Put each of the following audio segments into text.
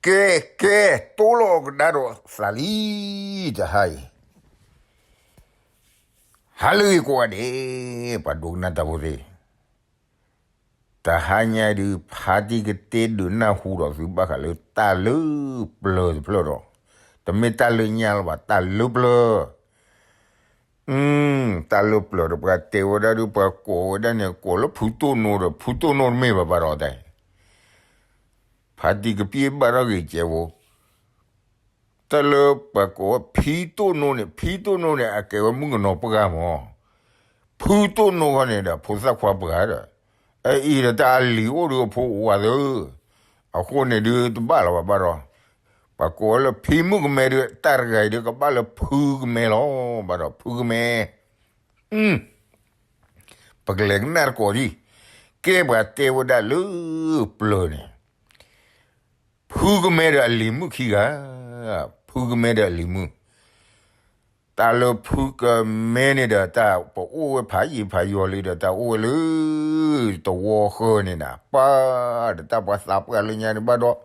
ကဲ, ကဲ, တိၢ်လီၤကဒါဒီးသးလံ, တဟါအံၤ, ဟါလၢအဂ့ၤကိးဂၤဒဲး, ပှၤဒိကနၣ်တၢ်ဖိသ့ၣ်, တဟါညါဒုး ဖါတံၢ်ကတဲဒုးနၢ်ဟူဒီးသုဘၣ်ဃးလၢတၢ်လၢပျၢၤတဖျၢၣ်ဒီး, တမ့ၢ်တၢ်လၢညါလၢၤဘၣ် တၢ်လၢပျၢၤ တၢ်လၢပျၢၤဒီး ပှၤတဲဝဲဒၣ်ဒုး ပှၤကိးဝဲဒၣ်န့ၣ် ကိးလၢဖုတိၢ်နိဒီး ဖုတိၢ်နိတမ့ၢ်ဘၣ်ဘၣ်ဒီးတၢ်, ဖါတံၢ်ကပျ့ဘၣ်ထီၣ်ဂ့ၤကဲဖိ, တၢ်လၢပှၤကိးဝဲဖံတိၢ်နိန့ၣ် ဖံတိၢ်နိန့ၣ် အကဲဝဲမုၣ်ကနီၤပှၢ်မး, ဖုတိၢ်နိဃီန့ၣ်ဒီးဖိသၣ်ခွါပှၢ်ဒီး, အအံၤဒီးတၢ်အလံၤအိၣ်ဒီးအဖိအိၣ်ဝဲသၢ, အဃိန့ၣ်ဒုးတဘၣ်လီၤဘၣ်ဘၣ်ဒီး, ပှၤကိးဝဲလၢဖံမုၣ်ကမဲဒုး တၢ်တဂၤအံၤဒုးကဘၣ်လၢဖုကမဲလီၤဘၣ်ဒီး ဖုကမဲ, ပကလဲၤကနၣ်တကိးဒံး, ကဲပှၤတဲဝဲဒၣ်လၢပျၢၤန့ၣ်, ဖုကမဲဒီးအလံၤမုၣ်ခံဂၤ, ဖုကမဲဒီးအလံၤမုၣ်, တၢ်လၢဖုကမဲန့ၣ်ဒီးတၢ်ပအိၣ်ဝဲဖးယံာ်ဖးယီၤလံဒီး တၢ်အိၣ်ဝဲလၢ တဝီဃၢၤန့ၣ်နၤ ပၢ်ဒီးတၢ်ပှၤသးပှၢ်လၢညါန့ၣ်ဘၣ်ဒီး,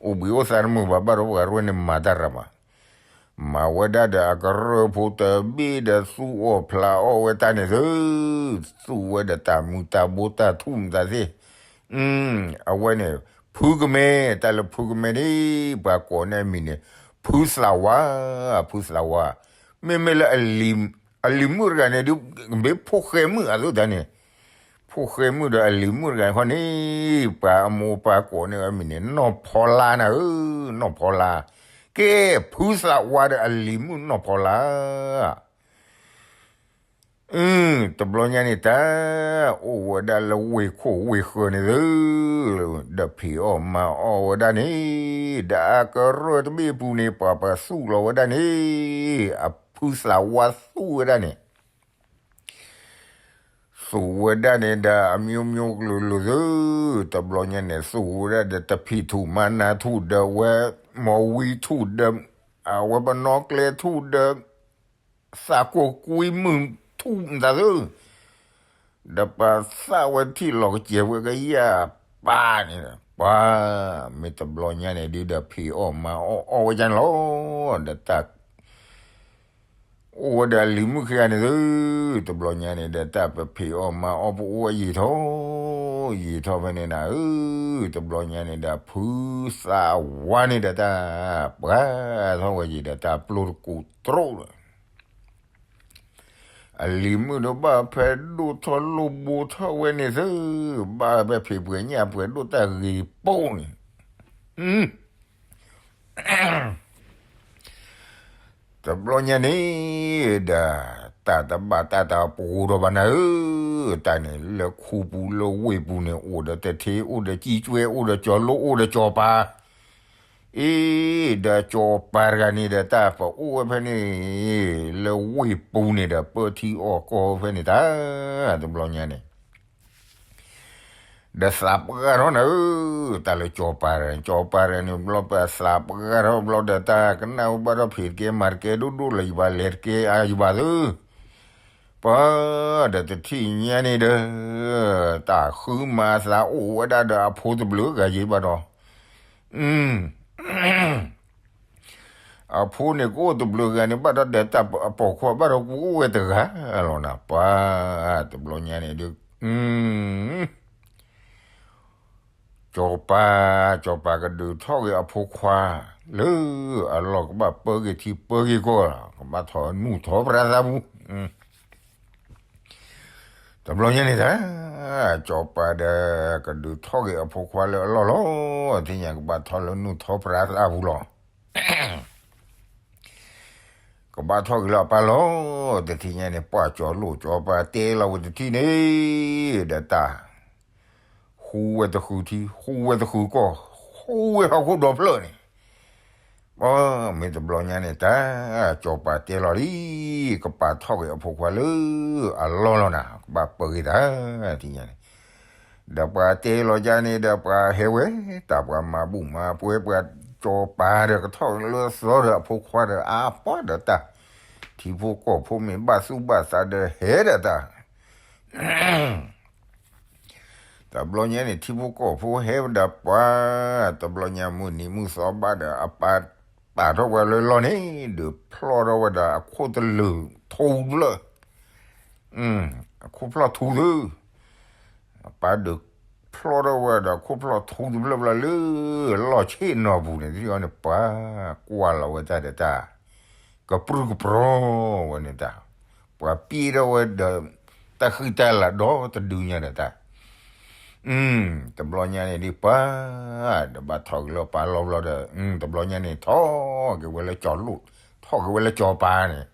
အိၣ်ဘှံးအိၣ်သါတမုာ်ဘၣ်ဘၣ်ဒီး ပှၤရဲၣ်န့ၣ်မၤတၢ်ရၤမး မၤဝဲဒၣ်ဒီးအကရၢၢ်ဖိတဘ့ၣ်ဒီး သူၣ်အီၣ်ဖျးအီၣ်ဝဲတၢ်န့ၣ်သု, သူၣ်ဝဲဒီးတၢ်မူၤတၢ်ဘိတၢ်ထူၣ်မတၤသ့ၣ်, အဝဲန့ၣ်, ဖုကမဲ, တၢ်လၢဖုကမဲန့ၣ်, ပှၤကိးန့ၢ်အမံၤန့ၣ်, ဖုသးဝါ, ဖုသးဝါ, မ့မ့ၢ်လၢ အလံၤမုၣ်တဂၤန့ၣ်ဒုး, မ့ၢ်ဖိဃဲမုၣ်အသိးတၢ်န့ၣ်, ဖိဃဲမုၣ်ဒီးအလံၤမုၣ်တဂၤခီန့ၣ်, ပှၤအမိၢ်ပှၤကိးန့ၢ်အမံၤန့ၣ် နီၢ်ဖီလာ်နၤဧၢ, နီၢ်ဖီလာ်, ကဲ, ဖုသးဝါဒီးအလံၤမုၣ်နီၢ်ဖီလာ် အ, တဘျီညါန့ၣ်တၢ်, အိၣ်ဝဲဒၣ်လၢဝ့ၢ်ခိၣ်ဝ့ၢ်ဃၢၤန့ၣ်သု, ဒီးဖံးအီၣ်မၤအီၣ်ဝဲဒၣ်န့ၣ်, ဒီးအကရၢၢ်တဘ့ၣ်အပူၤန့ၣ် ပှၤပသူၣ်လီၤဝဲဒၣ်န့ၣ်, အဖုသးဝါသူၣ်ဝဲဒၣ်န့ၣ် သူၣ်ဝဲဒၣ်န့ၣ်ဒီးအမျိုးမျိုးကလုာ်ကလုာ်သု, တဘျီညါန့ၣ် သူၣ်ဝဲဒၣ်ဒီးတဖံးထူၣ်မၤနၤထူၣ်ဒီးဝဲ, မီၤဝံထူၣ်ဒီး, အဝဲပနီၣ်ကျဲထူၣ်ဒီး, သးကိးကွံမုၢ်ထူၣ်မတၤသု, ဒီးပှၤသၣ်ဝဲထံၣ်လီၤကစဲၤဝဲကယၢ်ပၢ်န့ၣ်, ပှၤ, မ့ၢ်တဘျီညါန့ၣ်ဒုးဒီးဖံးအီၣ်မၤအီၣ်အီၣ်ဝဲဒၣ်န့ၣ်လီၤ, ဒီးတၢ် အိၣ်ဝဲဒီးအလံၤမုၣ်ခံဂၤန့ၣ်သု, တဘျီညါန့ၣ်ဒီးတၢ်ပဖံးအီၣ်မၤအီၣ် ပအိၣ်ဝဲယံာ်ထီၣ်, ယံာ်ထီၣ်ဖဲန့ၣ်နၤဧၢ, တဘျီညါန့ၣ်ဒီးဖုသးဝါန့ၣ်ဒီးတၢ်, ပှၤထီၣ်ဝဲယံာ်ဒီးတၢ်ပျိတကူးတြိၣ်ဒီး အလံၤမုၣ်ဒီးဘၣ်ဖဲဒိၣ်ထီၣ်လိၣ်ဘိထီၣ်ဝဲန့ၣ်သု, ဘၣ်ဖဲဖံးပှဲၤညၣ်ပှဲၤဒိၣ်တၢ်ဂ့ၤပိၢ်န့ၣ်, တဘျီညါန့ၣ်ဒီး, တၢ်တဘၣ်တၢ်တၢ်ပှိၤဒီးဘၣ်နၤဧၢ, တၢ်န့ၣ်လၢခူပူၤလၢဝ့ၢ်ပူၤန့ၣ် အိၣ်ဒီးတထ့ အိၣ်ဒီးကံၣ်ကွဲ အိၣ်ဒီးကၠီၤလိ အိၣ်ဒီးကၠီၤပၤ, အ့, ဒီးကၠီၤပၤတဂၤန့ၣ်ဒီးတၢ်ပအိၣ်ဝဲဖဲန့ၣ်, လၢဝ့ၢ်ပူၤန့ၣ်ဒီး ပၢထံအီၣ်ကီၢ်ဖဲန့ၣ်တၢ်, တဘျီညါန့ၣ် ဒီးသးပှၢ်ထီၣ်နၤဧၢ, တၢ်လၢကၠီၤပၤတဂၤန့ၣ်, ကၠီၤပၤတဂၤန့ၣ်ဘျီ ပသးပှၢ်ထီၣ်ဘျီဒီး တၢ်ကနၣ်ဝဲဘၣ်ထီၣ်ဖံးတကဲမၤတကဲဒိၣ်ဒိၣ်လၢယဘၣ်လဲၤတကဲအါယဘၣ်သု, ပှၤ, ဒီးတထံၣ်ညါန့ၣ်ဒီး, တၢ်ဃုမၤသးအိၣ်ဝဲဒၣ်ဒီးအဖိတဘျုးဂၤယံၤဘၣ်ဒီး, အဖိန့ၣ်ကအိၣ်တဘျုးဂၤန့ၣ် ဘၣ်ဒီးဒီးတၢ်အပိာ်ခွါဘၣ်ဒီးကအိၣ်ဝဲတဂၤလီၤနၤ, ပှၤ, တဘျီညါန့ၣ်ဒုး, ကၠီၤပၤ, ကၠီၤပၤကဒုးထီၣ်က့ၤအဖိခွါ, လၢအလီၢ်ကဘၣ်ပၢက့ၤထံပၢက့ၤကီၢ်, ကဘၣ်ထီၣ်နူၢ်ထီၣ်ပြၢသးပူၤ, တဘျီညါန့ၣ်တၢ်, ကၠီၤပၤဒီးကဒုးထီၣ်က့ၤအဖိခွါလၢအလီၢ်လီၤ, သ့ၣ်ညါကဘၣ်ထီၣ်လၢနူၢ်ထီၣ်ပြၢသးပူၤလီၤ. ကဘၣ်ထီၣ်က့ၤလၢအပၢ်လီၤ, တထံၣ်ညါန့ၣ် ပှၤကၠီၤလိၣ်ကၠီၤပၤတဲလီၤဝဲတထံၣ်န့ၣ်, ဒီးတၢ်, ဃူဝဲတဃုထံ ဃူဝဲတဃုကီၢ်, ဃူဝဲဟီၣ်ခိၣ်ဒီဖျၢၣ်န့ၣ်, မ့ၢ်တဘျီညါန့ၣ်တၢ်, ကၠီၤပၤတဲလီၤလံ, ကပာ်ထီၣ်က့ၤအဖိခွါလၢအလီၢ်လီၤနၤ, ကဘၣ်ပၢက့ၤတၢ်, တထံၣ်ညါန့ၣ် ဒီးပှၤတဲလီၤယါန့ၣ်ဒီးပှၤဟဲဝဲ, တၢ်ပှၤမၤဘူၣ်မၤပှဲၤပှၤ, ကၠီၤပၤဒီးကထီၣ်လၢသီဒီးအဖိခွါဒီးအါပှၤဒီးတၢ်, ထံဖိကီၢ်ဖိမ့ၢ်ဘၣ်သူၣ်ဘၣ်သးဒီးဟဲဒီးတၢ်, တဘျီညါန့ၣ် ထံဖိကီၢ်ဖိဟဲဝဲဒၣ်ပှၤ, တဘျီညါမုၢ်နံၤမုၢ်သီဘၣ်ဒီး အပၢ်ပာ်ထီၣ်ဝဲလၢလီၢ်န့ၣ် ဒုးဖျီၣ်ထီၣ်ဝဲဒီးအခိၣ်တလုာ်ထူတဖျၢၣ်, အခိၣ်ဖျီၣ်ထူသု, အပၢ်ဒုးဖျီၣ်ထီၣ်ဝဲဒီးအခိၣ်ဖျီၣ်ထူတဖျၢၣ်ဘျီလၢ လီၢ်ဆ့ၣ်နီၤပူၤန့ၣ် တထံၣ်အီၤန့ၣ် ပှၤကွၢ်လီၤဝဲတၢ်ဒီးတၢ် ကပြုၢ်ကပြီၤဝဲန့ၣ်တၢ်, ပှၤပျဲထီၣ်ဝဲဒီး တၢ်ဃံတၢ်လၤဒီတဒုညါဒီးတၢ်, တဘျီညါန့ၣ်ဒ်ပှၤ ဒီးဘၣ်ထီၣ်က့ၤလၢပၢ်လီၤဘျီဒီး တဘျီညါန့ၣ် ထီၣ်က့ၤဝဲလၢကၠီၤလိၣ်, ထီၣ်က့ၤဝဲလၢကၠီၤပၤန့ၣ်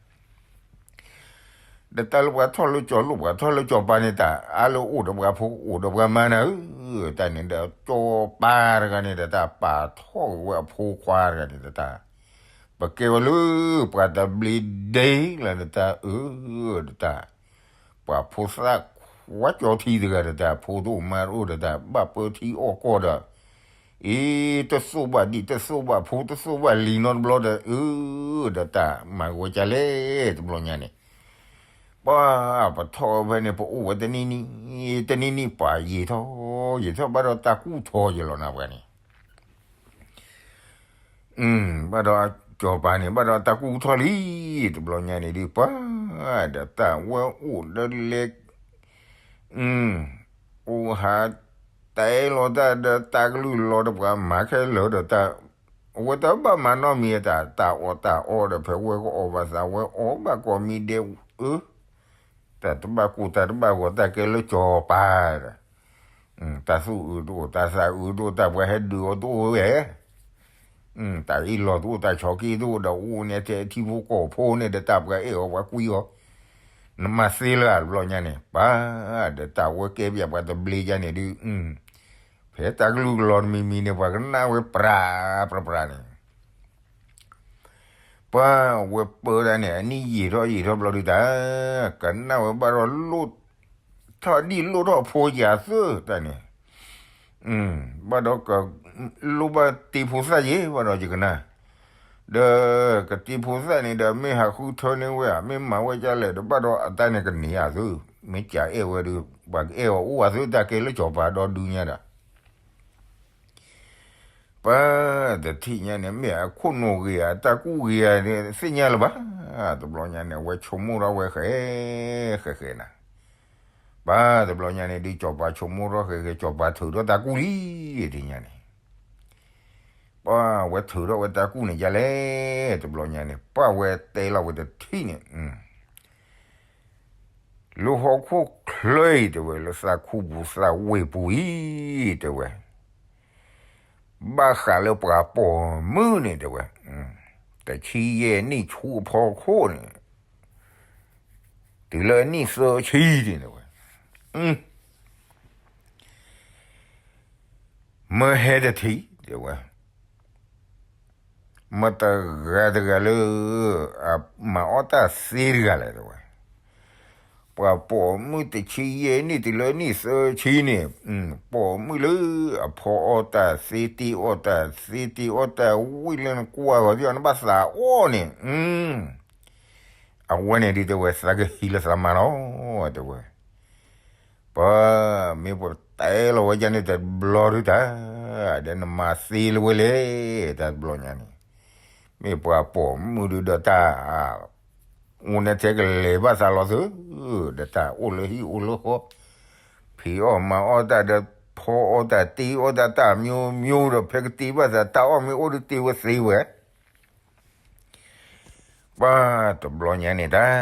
ဒီးတၢ်လၢပှၤထီၣ်လၢကၠီၤလိၣ် ပှၤထီၣ်လၢကၠီၤပၤန့ၣ် တၢ်အါလၢအိၣ်ဒီးပှၤဖိအိၣ်ဒီးပှၤမါနၤဧၢ, တၢ်န့ၣ်ဒီးကၠီၤပၤတဂၤန့ၣ်ဒီး တၢ်ပာ်ထီၣ်က့ၤဝဲအဖိခွါတဂၤန့ၣ်ဒီးတၢ်, ပကဲဝဲလၢ ပှၤတဘျ့ဒ့လၢဒီးတၢ်အၢ ဒီးတၢ်, ပှၤဖိသၣ်ခွါကၠီထံတဂၤဒီးတၢ် ဖိတအိၣ်မါတအိၣ်ဒီးတၢ် ဘၣ်ပၢထံအီၣ်ကီၢ်ဒီး အ့ တသိၣ်ဘၣ်ဒံၣ်တသိၣ်ဘၣ်ဖိ တသိၣ်ဘၣ်လံၤနီတဘျီဒီး အၢ ဒီးတၢ်မၤကဝဲဒ်လဲၣ် တဘျီညါန့ၣ်, ပှၤပထီၣ်ဝဲဖဲန့ၣ် ပအိၣ်ဝဲတနံၣ်နံၣ် တနံၣ်နံၣ် ပှၤယံာ်ထီၣ်ယံာ်ထီၣ် ဘၣ်ဒီးတၢ်ကူၣ်ထီယဲလီၤနၤပှၤန့ၣ် ဘၣ်ဒီးကၠီၤပၤန့ၣ် ဘၣ်ဒီးတၢ်ကူၣ်ထီၣ်လံ, တဘျီညါန့ၣ်ဒ်ပှၤ ဒီးတၢ်ဝဲအိၣ်ဒီးလဲၤ အိၣ်ဟးတဲလီၤတၢ်ဒီးတၢ်ကလုၢ်လီၤဒီးပှၤမၤခဲလၢာ်ဒီးတၢ်, အဝဲတဘၣ်မၤနီတမံၤတၢ်, တၢ်အီၣ်တၢ်အီဒီးဖဲဝဲကအီၣ်ဘၣ်သးဝဲအီၣ်ဘၣ် ကိးမံၤဒဲးအၢ, တၢ်တဘၣ်ကိၢ်တၢ်တဘၣ်ဂီၤ တၢ်ကဲလၢကၠီၤပၤဒီး တၢ်သူၣ်အုးတအိၣ် တၢ်သးအုးတအိၣ် တၢ်ပှၤဟဲဒုးအီၤတအိၣ်ဝဲ တၢ်အ့ၣ်လိာ်တအိၣ် တၢ်ဆီၣ်က့တအိၣ်ဒီး အိၣ်န့ၣ်ထဲထံဖိကီၢ်ဖိန့ၣ်ဒီး တၢ်ပှၤအဲၣ်အီၤပှၤကွံအီၤ, နမၤသ့လၢတဘျီညါန့ၣ် ပှၤ ဒီးတၢ်ဝဲကဲပယၣ်ပှၤတဘျ့ညါန့ၣ်ဒုး ဖဲတၢ်ကလုၢ်ကလီၤတမံၤမံၤန့ၣ် ပှၤကနၣ်ဝဲပြးပြးပြးန့ၣ် ပှၤဝဲပၢတၢ်န့ၣ် အနံၣ်ယံာ်ထီၣ်ယံာ်ထီၣ်ဘျီဒုးတၢ်, ကနၣ်ဝဲဘၣ်ဒီးလိၣ်ထီၣ်ဒံၣ်လိၣ်ထီၣ်ဖိယၤသၢတၢ်န့ၣ်, ဘၣ်ဒီးက လိၣ်ဘၣ်တ့ဖိသၣ်ယဲ ဘၣ်ဒီးယကနၣ်, ဒီးကတ့ဖိသၣ်န့ၣ်ဒီး မ့ၢ်ဟးဃုထၢန့ၢ်ဝဲဧါ မ့ၢ်မၤဝဲဒ်လဲၣ်ဒီး ဘၣ်ဒီးအတၢ်န့ၣ်ကန့ၢ်အသု, မ့ၢ်ကးအဲၣ်ဝဲဒီး ပှၤကအဲၣ်အီၤအိၣ်အသု တၢ်ကဲလၢကၠီၤပၤဒီဒုညါဒီး ပှၤတထံၣ်ညါန့ၣ် မ့ၢ်အခိၣ်နူာ်ဂ့ၤဧါ တၢ်ကူၣ်ဂ့ၤဧါန့ၣ် သ့ၣ်ညါလၢၤဘၣ်. တဘျီညါန့ၣ် အဝဲဆိကမိၣ်ထီၣ်ဝဲဃဲ ဃဲဃဲနၤ, ပှၤတဘျီညါန့ၣ် ဒ်ကၠီၤပၤဆိကမိၣ်ထီၣ်ဃဲဃဲ ကၠီၤပၤထုးထီၣ်တၢ်ကူၣ်လံ တထံၣ်ညါန့ၣ်, ပှၤဝဲထုးထီၣ်ဝဲတၢ်ကူၣ်န့ၣ်ဒ်လဲၣ် တဘျီညါန့ၣ် ပှၤဝဲတဲလီၤဝဲတထံၣ်န့ၣ် လၢဟီၣ်ခိၣ်ချၢအံၤတဲဝဲ လၢသးခူပူၤသးဝ့ၢ်ပူၤအံၤတဲဝဲ, ဘၣ်ဃးလၢပှၤပိာ်မုၣ်န့ၣ်တဲဝဲ, တဆံယဲၢ်နံၣ်ဆူအဖီခိၣ်န့ၣ် တုၤလၢအနံၣ်သၢဆံန့ၣ်တဲဝဲ, မၢဟဲတထံၣ်တဲဝဲ မတဂၤတဂၤလၢ မၤအီၣ်တၢ်သ့တဂၤလဲၣ်တဲဝဲ, ပှၤပိာ်မုၣ်တဆံယဲၢ်နံၣ်တုၤလၢနံၣ်သၢဆံန့ၣ်, ပိာ်မုၣ်လၢအဖီအီၣ်တၢ်သ့ တ့အီၣ်တၢ်သ့ တ့အီၣ်တၢ်ဝံၣ်လၢနကွၢ်ဂီၤသ့ၣ်အီၤ နဘၣ်သးအီၣ်န့ၣ်, အဝဲန့ၣ်ဒ်တဲဝဲ သးကဟံးလၢသးမါလီၤတဲဝဲ ပှၤမ့ၢ်ပတဲလီၤဝဲဒ်န့ၣ်တဘျီဒုးတၢ်, ဒီးနမၤသ့လၢၤဝဲလဲၣ် တၢ်တဘျီညါန့ၣ်, မ့ၢ်ပှၤပိာ်မုၣ်ဒုးဒီးတၢ်, အိၣ်န့ၣ်ထဲကလဲၤဘၣ်သးလီၤသု, ဒီးတၢ်အိၣ်လၢဟံၣ်အိၣ်လၢဃီ, ဖံးအီၣ်မၤအီၣ်တၢ်ဒီး ဖီအီၣ်တၢ်တ့အီၣ်တၢ် တၢ်မျိုးမျိုးဒီး ဖဲကတ့ဘၣ်သးတၢ်အီၣ်မ့ၢ်အိၣ်ဒုးတ့ဝဲသ့ဝဲ ပှၤတဘျီညါန့ၣ်တၢ်,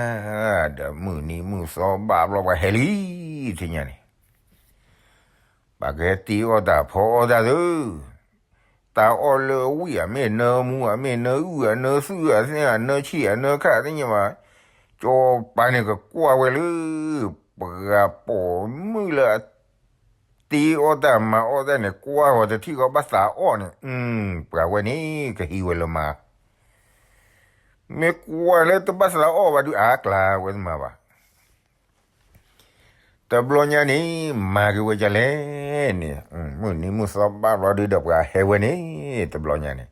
ဒီးမုၢ်နံၤမုၢ်သီဘၣ်ဘျီပှၤဟဲလံ, ထံၣ်ညါန့ၣ်, ပှၤကဟဲတ့အီၣ်တၢ်ဖီအီၣ်တၢ်သု, တၢ်အီၣ်လၢအဝံၣ်ဧါ မ့ၢ်နၢမူဧါ မ့ၢ်နၢအုၣ်ဧါ နၢသူၣ်ဧါ သ့ၣ်ဧါ နၢဆံၣ်ဧါ နၢခၣ်သ့ၣ်ညါဘၣ်, ကၠီၤပၤန့ၣ်ကကွၢ်ဝဲလၢ ပှၤပိာ်မုၣ်လၢ တ့အီၣ်တၢ်မၤအီၣ်တၢ်န့ၣ် ကွၢ်ဂီၤတထံၣ်ဃီဘၣ်သးအီၣ်န့ၣ်, ပှၤဝဲန့ၣ်ကဟံးဝဲလၢမါ, မ့ၢ်ကွၢ်လၢတဘၣ်သးအီၣ်ဘၣ်ဒုးအါကျါဝဲတမၤဘၣ်. တဘျီညါန့ၣ် မၤက့ၤဝဲဒ်လဲၣ်န့ၣ်, မုၢ်နံၤမုၢ်သီဘၣ်ဘျီဒုးဒီးပှၤဟဲဝဲန့ၣ်, တဘျီညါန့ၣ်,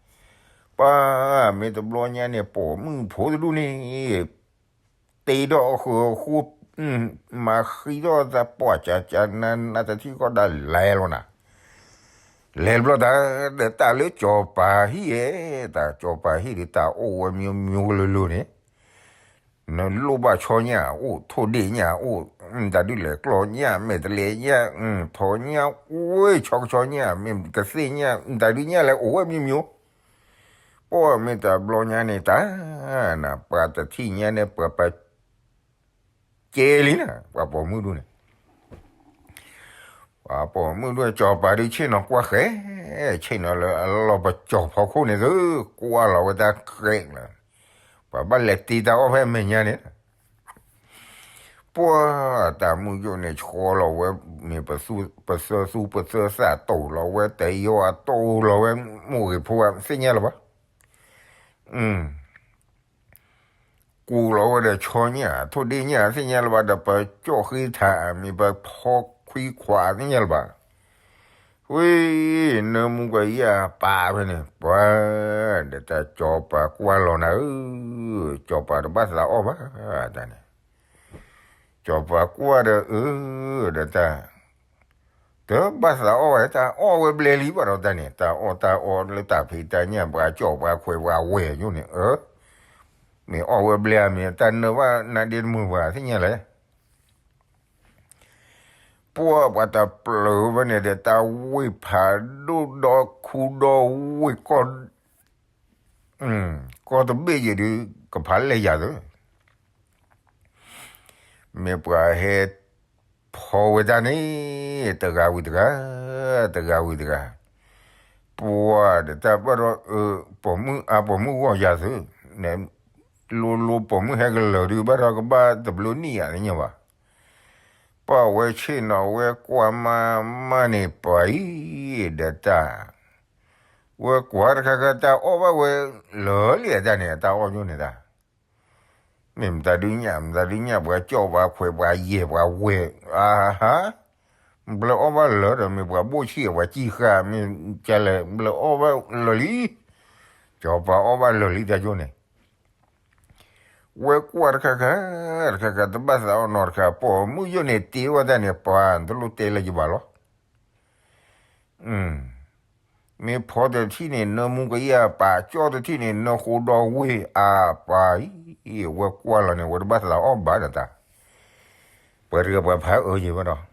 ပှၤမ့ၢ်တဘျီညါန့ၣ် ပိာ်မုၣ်ဖိတဒူၣ်န့ၣ် တ့ထီၣ်အဃၢၤအဃိ မၤဃံထီၣ်သးပှၢ်ကကနနတထံၣ်ဃီဒၣ်လဲာ်လီၤနၤ. လဲၤတဘျီတၢ် ဒီးတၢ်လၢကၠီၤပၤဟံၣ်ဧဲ, တၢ်ကၠီၤပၤဟံၣ်ဒီးတၢ်အိၣ်ဝဲမံၤမံၤလၢလၢန့ၣ်, နလိၣ်ဘၣ်ဆီညၣ်အိၣ်, ထိၣ်ဒ့ၣ်ညၣ်အိၣ်, မတၤဒုလဲၣ်ကျီၢ်ညၣ်, မဲာ်တလဲညၣ်, ထိၣ်ညၣ်ဝဲဆီကဆီညၣ်, မ့ၢ်ကသ့ၣ်ညၣ်, မတၤဒုညၣ်လဲၣ်အိၣ်ဝဲမံၤမံၤ. ပှၤမ့ၢ်တဘျီညါန့ၣ်တၢ်, နပှၤတထံၣ်ညါန့ၣ် ပှၤပ ကဲလံနၤ, ပှၤပိာ်မုၣ်ဒူၣ်န့ၣ်, ပှၤပိာ်မုၣ်ဒူၣ်ကၠီၤပၤဒုးဆ့ၣ်နီၤကွၢ်ဃဲ, ဆ့ၣ်နီၤလၢအလီၢ်ပကၠီၤဖီခိၣ်န့ၣ်သု, ကွၢ်လီၤဝဲတၢ်ဃဲလီၤ, ပှၤဘၣ်လဲၤတ့တၢ်အီၣ်ဖဲအမဲာ်ညါန့ၣ်, ပှၤတၢ်မုၢ်ယိၣ်န့ၣ်ဆှီလီၤဝဲ, မ့ၢ်ပသူပသၢသူပသၢသၣ်တိၢ်လီၤဝဲ, တယီအတိၢ်လီၤဝဲ, မိၢ်ဂ့ၤဖိသ့ၣ်ညါလၢၤဘၣ် ကူးလီၤဝဲဒီးဆီညၣ်, ထိၣ်ဒ့ၣ်ညၣ် သ့ၣ်ညါလၢၤဘၣ်, ဒီးပကၠီၣ်ဃ့ထး, မ့ၢ်ပဖီခွံခွး သ့ၣ်ညါလၢၤဘၣ်. ဝံၤ နၢမူကယၢ်ပာ်ဖဲန့ၣ်, ပှၤ ဒီးတၢ်ကၠီၤပၤကွၢ်လီၤနၤဧၢ, ကၠီၤပၤတဘၣ်သးအီၣ်ဘၣ်, တၢ်န့ၣ်, ကၠီၤပၤကွၢ်ဒီးအၢ, ဒီးတၢ် တဘၣ်သးအီၣ်ဝဲ, တၢ်အီၣ်ဝဲဘျဲလံဘၣ်ဒီးတၢ်န့ၣ်, တၢ်အီၣ်တၢ်အီလၢတၢ်ဖံးတၢ်ညၣ် ပှၤကၠီၣ်ပှၤခွဲးပှၤဝဲၢ်ယိၣ်န့ၣ်, အၢ, မ့ၢ်အီၣ်ဝဲဘျဲဧါ, မ့ၢ်တၢ်နၢဘၣ်နါဒ့တမုာ်ပှၤသ့ၣ်ညါလဲၣ်. ပှၤ ပှၤတၢ်ပျၢၤဝဲန့ၣ်ဒီး တၢ်ဝ့ၢ်ဖးဒိၣ်ဒီခူဒီဝ့ၢ်ကီၢ်, ကီၢ်တဘ့ၣ်ယံၤဒုး ကဖးလဲၢ်ယၤသၢ မ့ၢ်ပှၤဟဲဖီဝဲတၢ်န့ၣ် တဂၤဝံၤတဂၤ, တဂၤဝံၤတဂၤ, ပှၤဒီးတၢ်ဘၣ်ဒီး ပိာ်မုၣ်အါပိာ်မုၣ်ဂီၢ်ယၤသု, လိၤလိၤပိာ်မုၣ်ဟဲကလၢာ်ဒုးဘၣ်ဒီးကဘၣ်တဘျုးနံၣ်ဧါသ့ၣ်ညါဘၣ်. ပှၤဝဲဆ့ၣ်နီၤဝဲကွၢ်မးမးန့ၣ်ပှၤအံၤ, ဒီးတၢ် ဝဲကွၢ်တခါခါတၢ်အီၣ်ဘၣ်ဝဲလၢာ်လံဧါတၢ်န့ၣ် တၢ်အီၣ်ယိၣ်န့ၣ်တၢ် မ့ၢ်မတၤဒုညၣ် မတၤဒုညၣ် ပှၤကၠီၣ်ပှၤခွဲးပှၤယဲၢ်ပှၤဝဲၢ်, အဟါ, ဘျၢအီၣ်ဘၣ်လၢာ်ဒီးမ့ၢ်ပှၤဘိၣ်ဆံၣ်အပှၤစံၣ်ဃာ် မ့ၢ်ကလဲၣ် ဘျၢအီၣ်ဘၣ်လၢာ်လံ, ကၠီၤပၤအီၣ်ဘၣ်လၢာ်လံတၢ်ယိၣ်န့ၣ်, ဝဲကွၢ်တခါခါ, တခါခါ တဘၣ်သးအီၣ်နီတခါ ပိာ်မုၣ်ယိၣ်န့ၣ်တ့အီၣ်တၢ်န့ၣ် ပှၤတလိၣ်တဲလၢယဘၣ်လီၤ. မ့ၢ်ဖီတထံၣ်န့ၣ် နၢမူကယၢ်ပာ် ကၠီၣ်တထံၣ်န့ၣ် နၢဃိဒီဝ့ၢ်အပၢ်အံၤ, ဝဲကွၢ်လီၤန့ၣ် ဝဲတဘၣ်သးအီၣ်ဘၣ်ဒီးတၢ်, ပှၤတဂၤပှၤဖးအၢယံၤဘၣ်ဒီး,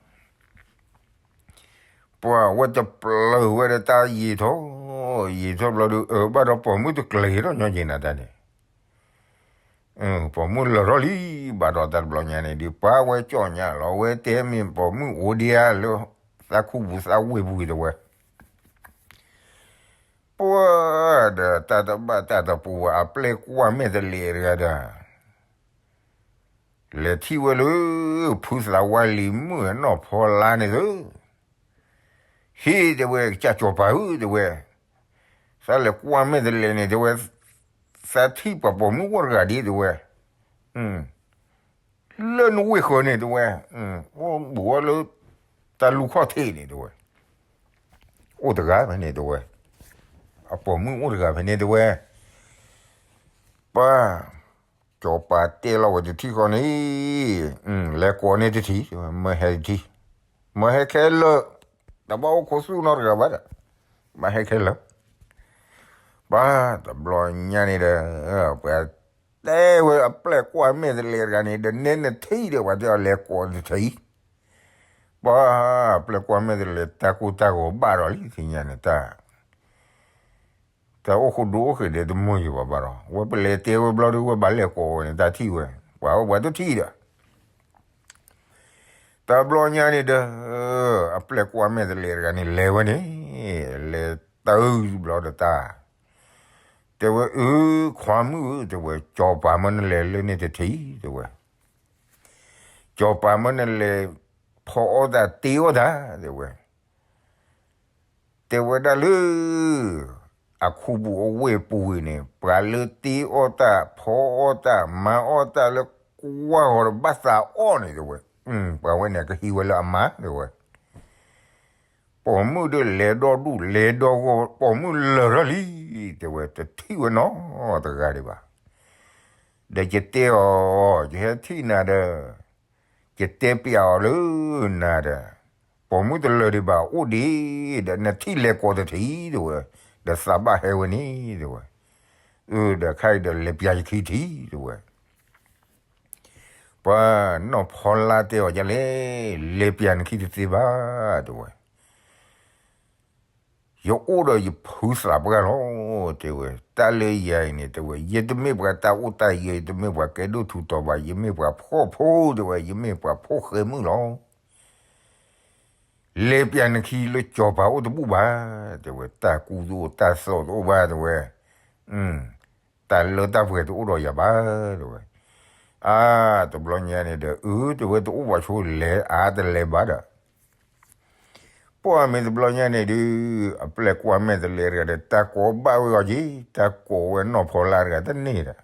ပှၤဝဲတပျၢၤဝဲဒီးတၢ်ယံာ်ထီၣ်, ယံာ်ထီၣ်ဘျီဒီး အၢဘၣ်ဒီးပိာ်မုၣ်တကျဲၤထီၣ်ညီယံၤနၤတၢ်န့ၣ် ပိာ်မုၣ်လၢာ်ထီၣ်လံဘၣ်ဒီးတၢ်တဘျီညါန့ၣ်ဒီး ပှၤဝဲကၠီၣ်ညါလီၤဝဲတဲမ့ၢ်ပိာ်မုၣ်အိၣ်ဒံးဧါလၢ သးခူပူၤသးဝ့ၢ်ပူၤတဲဝဲ, ပှၤဒီးတၢ်တဘၣ်တၢ်တပူၤဘၣ် အပျဲၢ်ကွၢ်မဲာ်တလဲးတဂၤဒီး လဲၤထံၣ်ဝဲလၢ ဖုသးဝါလံၤမုၣ်အနီၢ်ဖီလာ်န့ၣ်သု, ဟ့ၣ်တဲဝဲ ကစၢ်ကၠီၤပၤဧၢ တဲဝဲ, သးလဲၤကွၢ်မဲာ်တလဲးန့ၣ် တဲဝဲ, သးထံၣ်ပှၤပိာ်မုၣ်အိၣ်တဂၤဒ်တဲဝဲ, လၢနဝ့ၢ်ဃၢၤန့ၣ်တဲဝဲ, အိၣ်ဘူးဝဲလၢ တၢ်လူၢ်ခီၣ်ထံးန့ၣ်တဲဝဲ, အိၣ်တဂၤဖဲန့ၣ်တဲဝဲ, အပိာ်မုၣ်အိၣ်တဂၤဖဲန့ၣ်တဲဝဲ, ပှၤ ကၠီၤပၤတဲလီၤဝဲတထံၣ်ဃီန့ၣ်, လဲၤကိးန့ၢ်တထံၣ်, မၢဟဲတထံၣ်, မၢဟဲခဲလၢာ်, တဘၣ်အိၣ်ခိးသူၣ်နီတဂၤဘၣ်ဒီး, ဘၣ်ဟဲခဲလၢာ်, ပှၤတဘျီညါန့ၣ်ဒီး, ပှၤတဲဝဲအပျဲၢ်ကွၢ်မဲာ်တလဲးတဂၤန့ၣ် ဒီးနဲနထံၣ်ဒီး ပှၤတဲအီၤလဲၤကိးတထံၣ်, ပှၤ အပျဲၢ်ကွၢ်မဲာ်တလဲး တၢ်ကိၢ်တၢ်ဂီၤဘၣ်ဒီးလံ သ့ၣ်ညါန့ၣ်တၢ် တၢ်အိၣ်ဃိဒိၣ်အိၣ်ဃ့ၤဒီးတမုာ်ယံၤဘၣ်ဘၣ်ဒီး ဝဲပလဲၤတဲဝဲဘျီဒီး ဝဲဘၣ်လဲၤကိးဝဲန့ၣ် တၢ်ထံၣ်ဝဲ, ပှၤအိၣ်ပှၤတထံၣ်ဒီး, တဘျီညါန့ၣ်ဒီး, အပျဲၢ်ကွၢ်မဲာ်တလဲးတဂၤန့ၣ် လဲၤဝဲန့ၣ်, လဲၤတၢ်ဘျီဒီးတၢ်, တဲဝဲအၢ, ခွါမုၣ်ဧၢ တဲဝဲ, ကၠီၤပၤမၢနလဲၤလၢန့ၣ်တထံၣ် တဲဝဲ, ကၠီၤပၤမၢနလဲၤဖီအီၣ်တၢ်တ့အီၣ်တၢ် တဲဝဲ တဲဝဲဒၣ်လၢ အခူပူၤအဝ့ၢ်ပူၤဝံၤန့ၣ် ပှၤလၢတ့အီၣ်တၢ် ဖီအီၣ်တၢ် မၤအီၣ်တၢ်လၢကွၢ်ဂီၤဒီးဘၣ်သးအီၣ်န့ၣ်တဲဝဲ, ပှၤဝဲန့ၣ်ကဟံးဝဲလၢအမါတဲဝဲ, ပိာ်မုၣ်ဒီးလဲၤဒီဒူၣ်လဲၤဒီဂီၢ် ပိာ်မုၣ်လၢာ်ထီၣ်လံ တဲဝဲ တထံၣ်ဝဲနီတဂၤဒံးဘၣ်, ဒီးယတဲအီၤ ယဟဲထံၣ်နၤဒီး ယတဲပျးအီၤလၢနၤဒီး, ပိာ်မုၣ်တလၢာ်ဒံးဘၣ်အိၣ်ဒံး, ဒီးနထံၣ်လဲၤကိးတထံၣ်တဲဝဲ, ဒီးသးဘၣ်ဟဲဝဲန့ၣ်တဲဝဲ, အၢ ဒီးခဲအံၤဒီးလဲၤပျးယခံထံၣ်တဲဝဲ, ပှၤနီၢ်ဖီလါတဲအီၤဒ်လဲၣ်, လဲၤပျးနခံတသ့ဘၣ်တဲဝဲ ယအိၣ်ဒီးယဖုသးပှၢ်လီၤ, တဲဝဲ, တၢ်လၢယၤအံၤန့ၣ် တဲဝဲ, ယတမ့ၢ်ပှၤတၢ်အိၣ်တၢ်ယၢၤ, ယတမ့ၢ်ပှၤကဲဒိၣ်ထူးတီၤဘၣ်, ယမ့ၢ်ပှၤဖှီၣ်ဖိတဲဝဲ, ယမ့ၢ်ပှၤဖှီၣ်ဃဲမုၣ်လီၤ. လဲၤပျးနခံလၢကၠီၤပၤအိၣ်တဘူၣ်ဘၣ်, တဲဝဲ, တၢ်ကူတအိၣ်တၢ်သိးတအိၣ်ဘၣ်, တဲဝဲ, တၢ်လၢတၢ်ပှဲၤတအိၣ်ဒီးယၤဘၣ်, တဲဝဲ. အါ, တဘျီညါန့ၣ်ဒီး, အၢ, တဲဝဲ, တအိၣ်ဘၣ်ဆိလဲၤအါတလဲၤဘၣ်ဒီး ပှၢ်မ့ၢ်တဘျီညါန့ၣ်ဒုး, အပျဲၢ်ကွၢ်မဲာ်တလဲးတဂၤဒီး တၢ်ကိးဘၣ်ဝဲအီၤက့ၤ, တၢ်ကိးဝဲနီၢ်ဖီလါတဂၤတန့ၢ်ဒီး,